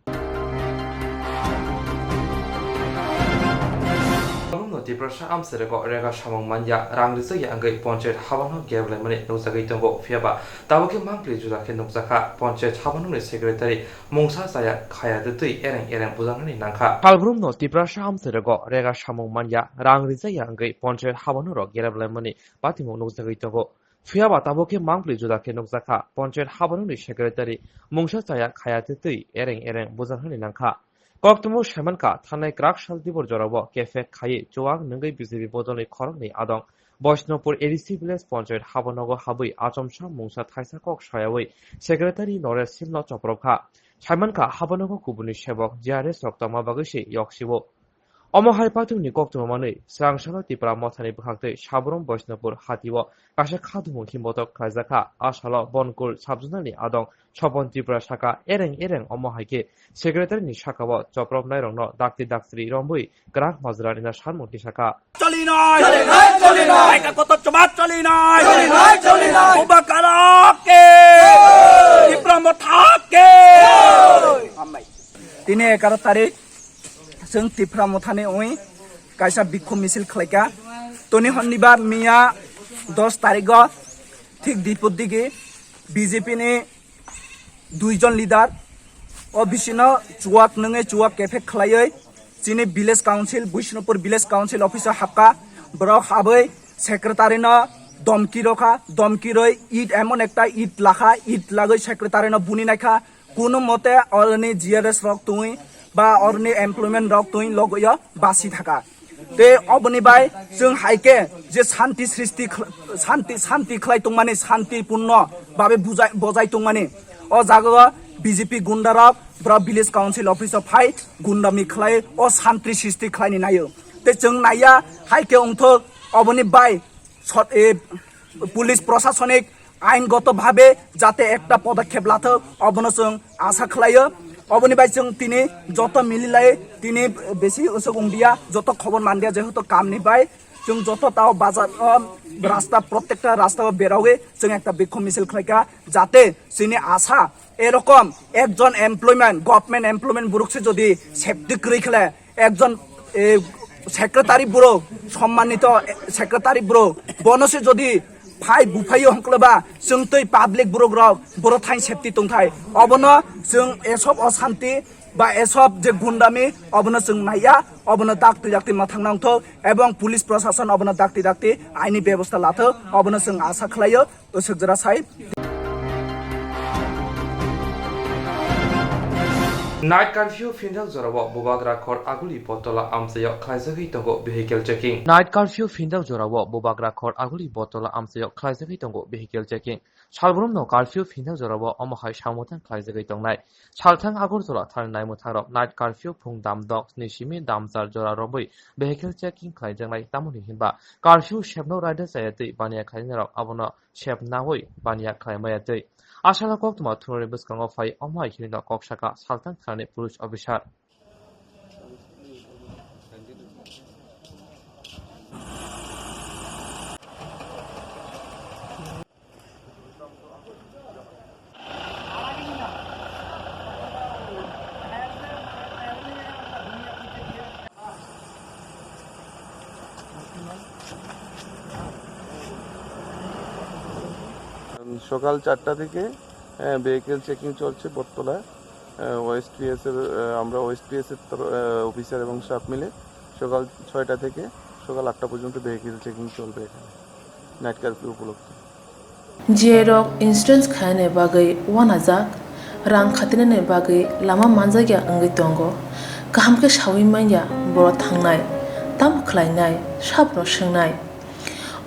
Tabukno Tiprasa amchorego rega samung manya rang rijak ya wngwi ponchayat habano gerlaimani nukjagwi tongo. Phiyaba tabuk khe mangpli juda khe nukjakha. Ponchayat habanoni secretary mungsa chaya khaya de twi ereng ereng bujanani nangkha. Salbrumno Tiprasa amchorego rega samung manya rang rijak ya wngwi ponchayat habanoro gerlaimani patimung nukjagwi tongo. Phiyaba tabuk khe mangpli juda khe nukjakha. Ponchayat habanoni secretary mungsa chaya khaya de twi ereng ereng bujanani nangkha. Koktwmao saimankha, thanai kwrak sal dibor jorao kefek khaiwi chuak nwngwi B J P bodolni khoroknwi adong Boisnopur A D C village ponchayat habanogo habwi achomsa mungsa thaisa kok sayawi secretary Noresh Simno chopropkha. Saimankha, habanogo kubuni sebok G R S rok tongma bagwi se yoksio. Omo hai paithago ni koktwma manwi swrang salo Tipra Mothani bwkhaktwi Sabrum Boisnopur hatio kaisa khadumung himbotok khlaijakha. A salo Bonkul subzonal ni adong Sopon Tripura saka, ereng ereng omo hai khe secretary ni saka o chopropnai rokno dakti daktri romwi kwrak majra rina sanmung tisakha. চলি নয়, চলি নয়, চলি নয়। এটা কত জমাত চলি নয়, চলি নয়, চলি নয়। বোবা কারা কে? ত্রিপুরা মথা কে? হাম্বাই। Tini এগারো তারিখ, chwng Tipra Mothani oi kaisa bikhu misil khlaikha. Toni hwnniba miya dos tarikgo thik dipor digi B J P ni duijon leader o bisino chuak nungwi chuak kefek khlaiwi chini village council, Bishnupur village council office o hapkha. Borok habwi secretary no domki rokha, domki roi it emon ekta it lakha, it lagwi secretary no buni naikha. Kuno mote oroni G R S rok tongwi ba oroni employment rok tongwi logoyo basi thaka. Tei oboni bai chwng hai khe je shanti srishti khl-, shanti, shanti khlai tongmani, shanti punno babe bujai, bojai tongmani. O jagao B J P gunda rok bro village council office o phai gundami khlai o shanti srishti khlaini naio. Tei chwng naiya hai khe wngthok oboni bai sot-, e, police prosasonik aingoto bhabe jate ekta podokhep lathok, obono chwng asa khlaio. Oboni bai chwng tini joto mililai tini besi usuk wngdia, joto khobor mandia, jehetu kamni bai Chwng joto tao bazar o rasta, protekta rasta o berawi chwng ekta bikhum misil khlaikha, jate chini asa erokom ekjon employment, government employment borok se jodi safety kwrwi khle, ekjon, e, secretary bro, sommanito, e, secretary bro, bono se jodi phai buphaio hwnkhe ba chwng tei public borok rok boro thain safety tongthai. Obono chwng esob osanti ba esob je gundami obono chwng naiya, obono dak twi dak twi mathang nangthok ebong police prosason obono dak twi dak twi aini bebosta lathok, obono chwng asa khlaio. Usuk jora sai. Night curfew phindang jorao Bubagra khor Aguli Botola amchaio khlaijagwi tongo vehicle checking. Night curfew phindang jorao Bubagra khor Aguli Botola amchaio khlaijagwi tongo vehicle checking. Salbrumno curfew phindang jorao omo hai samung tang khlaijagwi tongnai. Salthang Agartala thani naimwthangrok night curfew phung dam dok ni simi dam char jora romwi vehicle checking khlaijaknai, tamoni hinba curfew sepno raida chaya twi baniya khlainai rok abono sep nawi baniya khlai maya twi. Asala koktwma thwngmani bwskango phai omo hai hinwi kok saka salthang thanani police officer. সকাল চারটা থেকে, আহ, vehicle checking চলছে বটতলায়। আহ, ওএসপিএস এর, আহ, আমরা ওএসপিএস এর তর-, আহ, অফিসার এবং স্টাফ মিলে সকাল ছয়টা থেকে সকাল আটটা পর্যন্ত ভেহিকেল চেকিং চলবে এখানে, নাইট কারফিউ উপলক্ষে। Jerok insurance khainani bagwi uanajak, rang khatinani bagwi lama manjakya wngwi tongo. Kaham khe saui manya boro thangnai, tamo khlainai, sabno swngnai.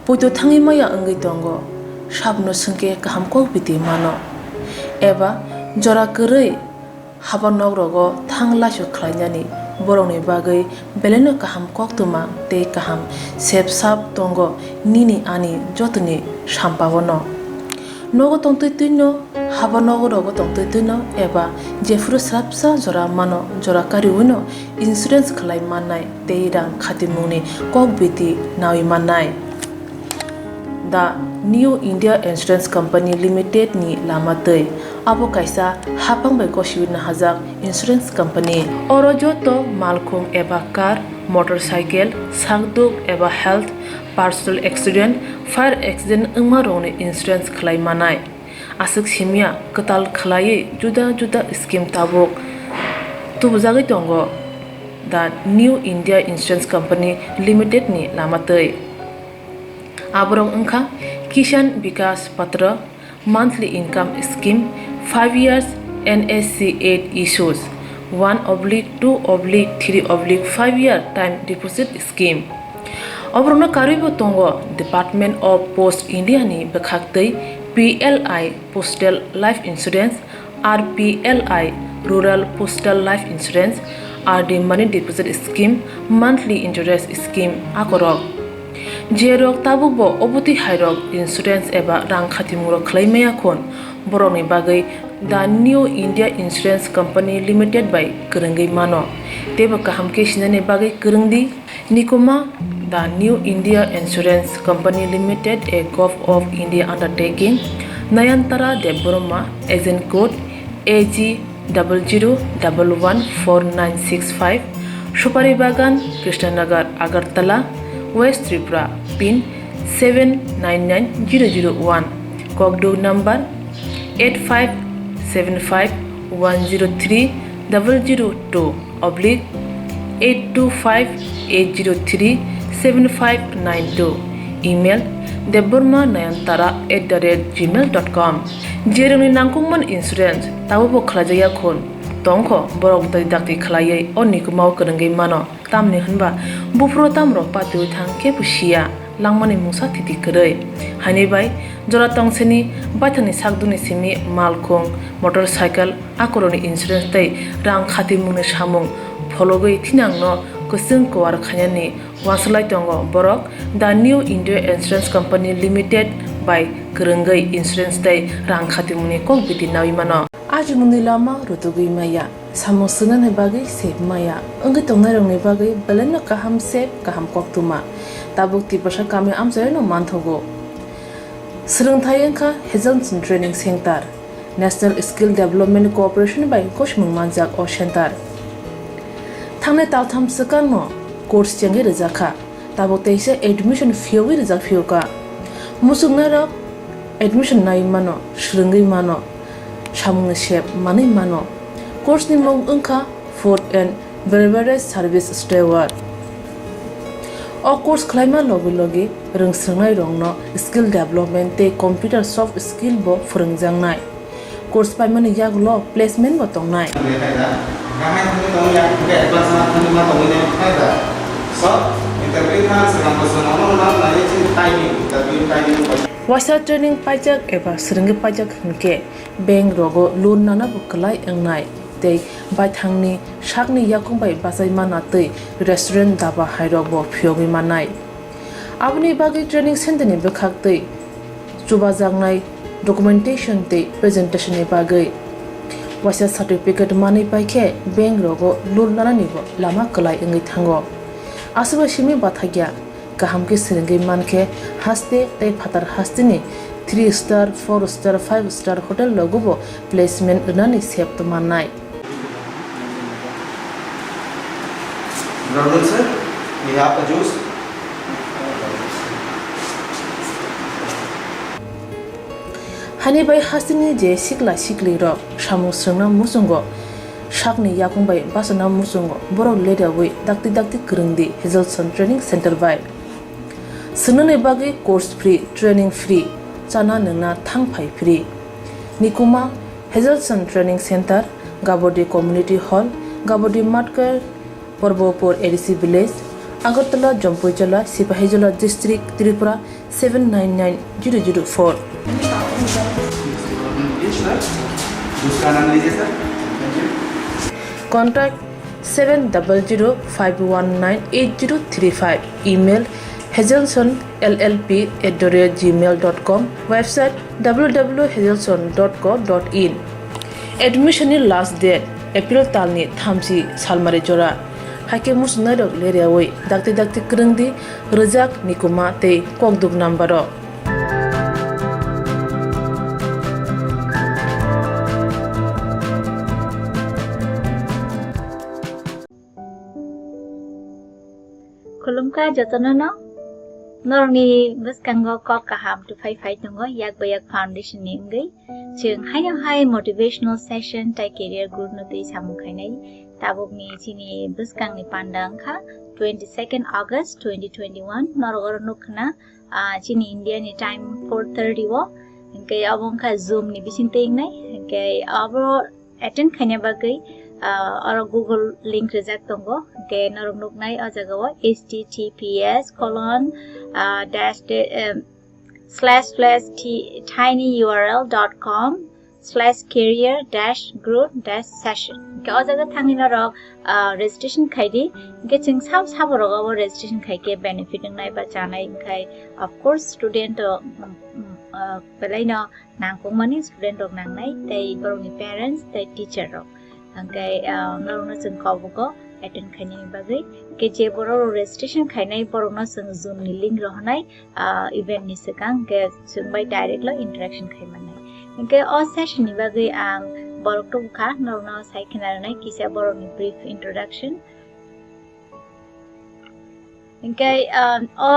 Poito thangwi maya wngwi tongo, sabno swngkhe kaham kok biti mano. Eba jora kwrwi haba nok rogo thang laisu khlainani borokni bagwi belaino kaham koktwma tei kaham sep sap tongo nini ani jotoni sampao no. Nogo tongtwi twino, haba nogo rogo tongtwi twino eba jephuru srapsa jora mano jora kariwino insurance khlai mannai tei rang khatimungni kok biti nawi mannai. The New India Insurance Company Limited ni lama twi. Abo kaisa hapang bai gosiwi nahajak insurance company. Oro joto malkhung eba car, motorcycle, sakduk eba health, personal accident, fire accident wngma rokni insurance khlai manai. Aswk simya kwtal khlaiwi juda juda scheme tabuk tubujagwi tongo the New India Insurance Company Limited ni lama twi. Aborok wngkha Kisan Vikas Patra, monthly income scheme, five years N S C eight issues, one oblique two oblique three oblique five year time deposit scheme. Oborokno karwibo tongo Department of Post India ni bwkhaktwi P L I Postal Life Insurance, R P L I Rural Postal Life Insurance, R D Money Deposit Scheme, Monthly Interest Scheme akorok. Jerok tabukbo obotwi hairok insurance eba rang khatimungrok khlai maya khun, borokni bagwi The New India Insurance Company Limited bai kwrwngwi mano. Teibo kaham khe sinani bagwi kwrwng di. Nikuma, The New India Insurance Company Limited, a Gov of India undertaking, Nayantara Debbarma, agent code A G double zero double one four nine six five, Supari Bagan, Krishnanagar, Agartala, West Tripura, pin seven nine nine zero zero one, kokduk number eight five seven five one zero three double zero two oblique eight two five eight zero three seven five nine two, email debbarma nayantara at the rate gmail dot com. Jerokni nangkukmani insurance tabukbo khlaijakya khun tongkho, borok dai dakti khlaiwi o nikumao kwrwngwi mano. Tamni hwnba buphuru tamrok patiwi thang khe bo siya, langmani mungsa thiti kwrwi. Haini bai jora tongsini baithangni sakdukni simi malkhung, motorcycle, akorokni insurance tei rang khatimungni samung phologwi thinangno kwchwng kuar khainani uansuk lai tongo borok. The New India Insurance Company Limited bai kwrwngwi insurance tei rang khatimungni kok biti nawi mano. Achimungni lama rutugwi maya, samung swngnani bagwi sep maya, wngwi tongnairokni bagwi belaino kaham sep, kaham koktwma. Tabuk Tiprasa kami amchaino manthogo. Swrwngthai wngkha Hazelson Training Center, National Skill Development Corporation bai kochmung manjak o center. Thangnai taltham swkangno course chengwi rwjakha, tabuk teisa admission phiyogwi rwjak phiyokha. Muchungnairok admission nai mano, swrwngwi mano, samungni sep manwi mano. Course ni mung wngkha Food and Beverage Service Steward. O course khlaima logi logi rwngswrwngnairokno skill development tei computer soft skill bo phwrwngjaknai. Course paimani yagulo placement bo tongnai. Waisa training paijak eba swrwngwi paijak hwnkhe bank rogo loan nana bo kwlai wngnai tei baithangni sakni yakung bai bachai mana tei restaurant daba hairok bo phiyogwi mannai. Aboni bagwi training center ni bwkhak tei chubajaknai documentation tei presentation ni bagwi waisa certificate manwi paikhe bank rogo loan nanani bo lama kwlai wngwi thango. Aswk bai simi bathakya. Kaham khe swrwngwi mankhe haste tei phatar hasteni three star, four star, five star hotel rogobo placement rwnani sep mannai. Brother sir, we have a juice. Hani bai hasteni je sikla siklirok samung swrwngna muchungo sakni yakung bai bachana muchungo borok leriawi dakti dakti kwrwngdi Hazelson Training Center bai. Swngnani bagwi course free, training free, chana nwngna thangphai free. Nikuma Hazelson Training Center, Gabodi Community Hall, Gabodi Matkar, Porbopur A D C Village, Agartala, Jampuijala, Sipahijola District, Tripura seven nine nine zero zero four. Contact seven double zero five one nine eight zero three five. Email hazelson L L P at the rate gmail dot com. Website W W W hazelson dot co dot in. Admission ni last date April talni thamchi salmari jora. Haikhe muchungnairok leriawi dakti dakti kwrwngdi rwjak nikuma tei kokduk number o. Khulumkha jotono no. Norokni bwskango kok kaham tuphai phai tongo, Yak bai Yak Foundation ni wngwi. Chwng haino hai motivational session tei career growth no twi samung khainai. Tabukni chini bwskangni panda wngkha twenty second August twenty twenty one. Norok oro nukkhna, ah, chini India ni time four thirty o. Hinkhe abo wngkha Zoom ni bising twi wngnai. Hinkhe abo attend khaina bagwi, ah, oro Google link rijak tongo. Hinkhe norok nuknai o jaga o H T T P S colon, ah, dash de-, em, slash slash t-, tinyurl dot com slash career dash growth dash session. Hinkhe o jaga thangwi norok, ah, registration khaidi. Hinkhe chwng sabo sabo rogo abo registration khaikhe benefit wngnai ba chanai wngkhai. Of course, student rok, mm, mm, ah, belaino nangkukmani student rok nangnai, tei borokni parents tei teacher rok. Hingke, ah, norokno chwng kobugo attend khainani bagwi. Hingke je borok rok registration khainai, borokno chwng Zoom ni link rohornai, ah, event ni swkang, hingke chwng bai direct lo interaction khai mannai. Hingke o session ni bagwi ang borok tubukha, norokno sai khna rwnai kisa borokni brief introduction. Hingke, um, o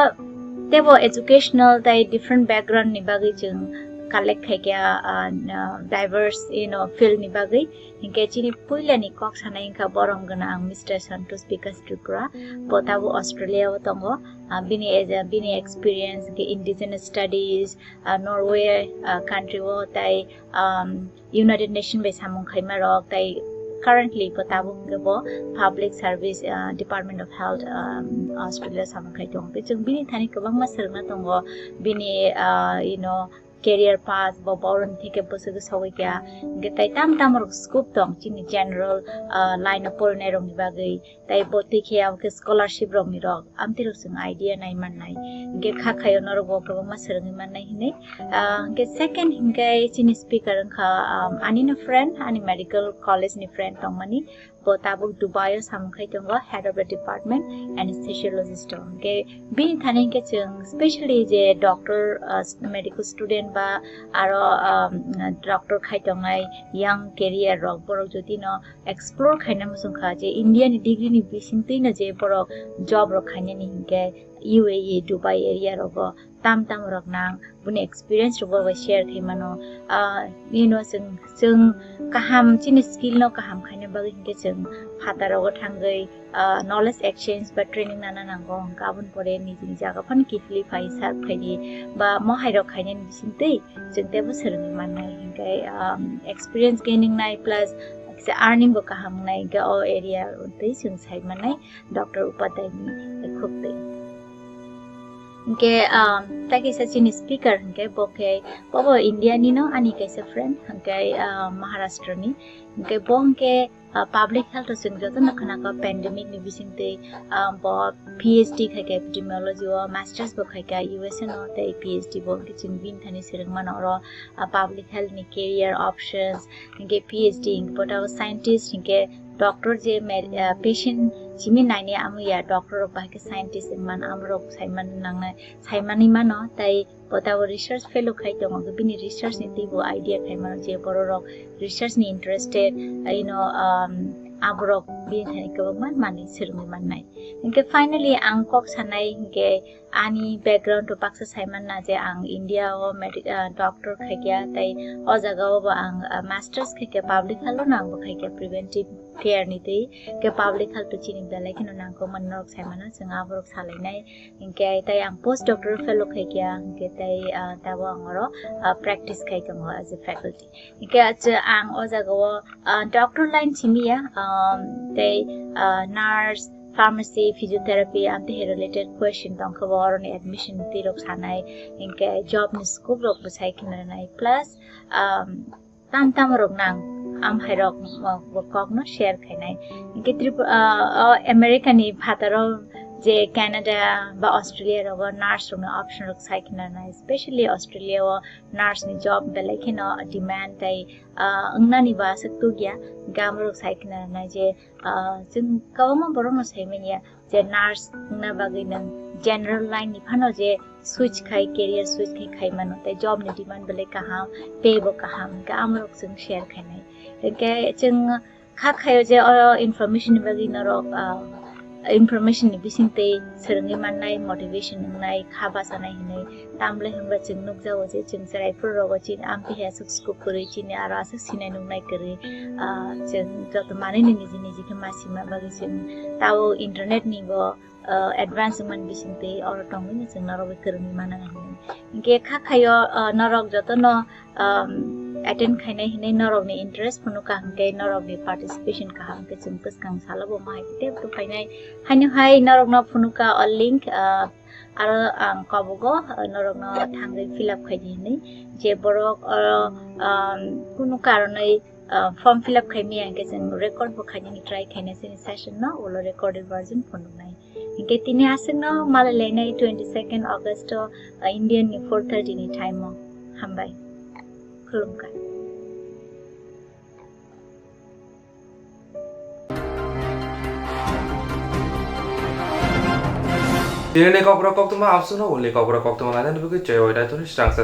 teibo educational tei different background ni bagwi chwng collect khaikha, uh, diverse, you know, field ni bagwi. Hingke chini puila ni kok sanai wngkha borom gwnang Mister Santosh Bikas Tripura, bo tabuk Australia o tongo. Uh, bini, bini experience hingke indigenous studies, uh, Norway, uh, country o tei, um, United Nation bai samung khaima rok, tei currently bo tabuk hwnkhe bo Public Service, ah, Department of Health, ah, Australia samung khai tongo. Tei chwng bini thani kwbangma swrwngna tongo, bini, ah, you know, career path bo boroni theke bwswk sogwi kha, hwnkhe tei tam tam rok scope tong chini general, ah, line o porinai rokni bagwi. Tei bo twi khe abo khe scholarship rokni rok amtwi rok chwng idea nai mannai. Hingke kha khaio norok bo kwbangma swrwngwi mannai hinwi. Ah, hingke second hingke chini speaker wngkha, um, ani no friend, ani medical college ni friend tongmani. Bo tabuk Dubai o samung khai tongo, head of the department anesthesiologist o. Hwnkhe bini thani hwnkhe chwng specially je doctor, uh, medical student ba aro, um, doctor khai tongnai young career rok, borok jodi no explore khaina muchung kha je India ni degree ni bisingtwi no je borok job rok khainani hwnkhe U A E, Dubai area rogo tam tam rok nang, bini experience rok bo bai share khai mano. Ah, you know, chwng, chwng kaham, chini skill no kaham khaina bagwi hwnkhe chwng phataro thangwi, ah, knowledge exchange ba training nana nango, hwnkhe aboni pore nijini jaga phano kiphilwi phai serve khaidi ba mohai rok khainani bisingtwi chwng teibo swrwngwi mannai, hwnkhe, um, experience gaining nai plus kisa earning bo kaham wngnai, hwnkhe o area twi chwng sai mannai Doctor Upadhyay ni khuk twi. Hwnkhe, um, tai kaisa chini speaker hwnkhe bo khe, bo bo India ni no, ani kaisa friend hwnkhe, um, Maharashtra ni. Hwnkhe bo hwnkhe, uh, public health o chwng joto no khna kha pandemic ni bisingtwi, um, bo P H D khai kha epidemiology o, masters bo khai kha U S A no, tei P H D bo hwnkhe chwng bini thani swrwng mano oro, uh, public health ni career options, hwnkhe P H D hwnkhe bo tabuk scientist hwnkhe doctor je med-, ah, patient simi naini amo ya doctor rok bahai khe scientist wngman amorok saiman nangnai, saimani mano, tai bo tabuk research fellow khai tongo, bini research ni teibo idea khai mano je borok rok research ni interested, ah, you know, um, aborok bini thani kwbangma manwi swrwngwi mannai. Hwnkhe finally ang kok sanai hwnkhe ani background o baksa saimanna je ang India o medi-, ah, doctor khaikya, tei o jaga o bo ang, ah, masters khaikya public health o no ang bo khaikya preventive care ni twi, khe public health o chini belai kheno nangkukmani norok saimano, chwng aborok salainai. Hwnkhe tei ang post doctor fellow khaikya, hwnkhe tei, ah, tabo ang oro, ah, practice khai tongo as a faculty. Hwnkhe acha ang o jaga o, ah, doctor line simi ya, um, tei, ah, nurse, pharmacy, physiotherapy, amtwi hai related question tongkha bo oroni admission twi rok sanai, hwnkhe job ni scope rok bo sai khna nai, plus, um, tam tam rok nang, am hai rok bo kok no share khainai. Hwnkhe Tripura, ah, o America ni phataro je Canada ba Australia rogo nurse rok no option rok sai khna nai, specially Australia o nurse ni job belai kheno demand tei, ah, wngnani bo aswk tugya, hwnkhe amorok sai khna nai je, ah, chwng kwbangma borok no sai manya je nurse wngna bagwi nwng general line ni phano je switch khai, career switch khai khai mano, tei job ni demand belai kaham, pay bo kaham, hwnkhe amorok chwng share khainai. Hwnkhe chwng kha khaio je o information ni bagwi norok, ah, information ni bisingtwi swrwngwi mannai, motivation wngnai, kha bachanai hinwi. Tamle hwnba chwng nukjago je chwng chwraipur rogo chini amtwi hai aswk scope kwrwi, chini aro aswk sinai nuknai kwrwi, ah, chwng joto manwi niji niji khe ma sima bagwi chwng tabo internet ni bo, ah, advance wngmani bisingtwi oro tongwi no chwng norok bai kwrwngwi mano hinwi. Hwnkhe kha khaio, ah, norok jotono, um, attend khainai hinwi norokni interest phunukha hwnkhe norokni participation kaham khe chwng bwskang salo bo ma hai tei tei phainai. Haino hai norokno phunukha o link, ah, aro ang kobogo, ah, norokno thangwi fill up khaidi hinwi. Je borok, ah, um, kunu karonwi, ah, form fill up khai maya hwnkhe chwng record bo khainani try khainai chini session no, ulo recorded version phunuknai. Hwnkhe tini aswkno malai lainai twenty second August o, ah, Indian ni four thirty ni time o. Hambai. Khulumkha. Tini ni kokborok koktwma amsukno uni kokborok koktwma lainani bagwi choi wai daitoni srangsa.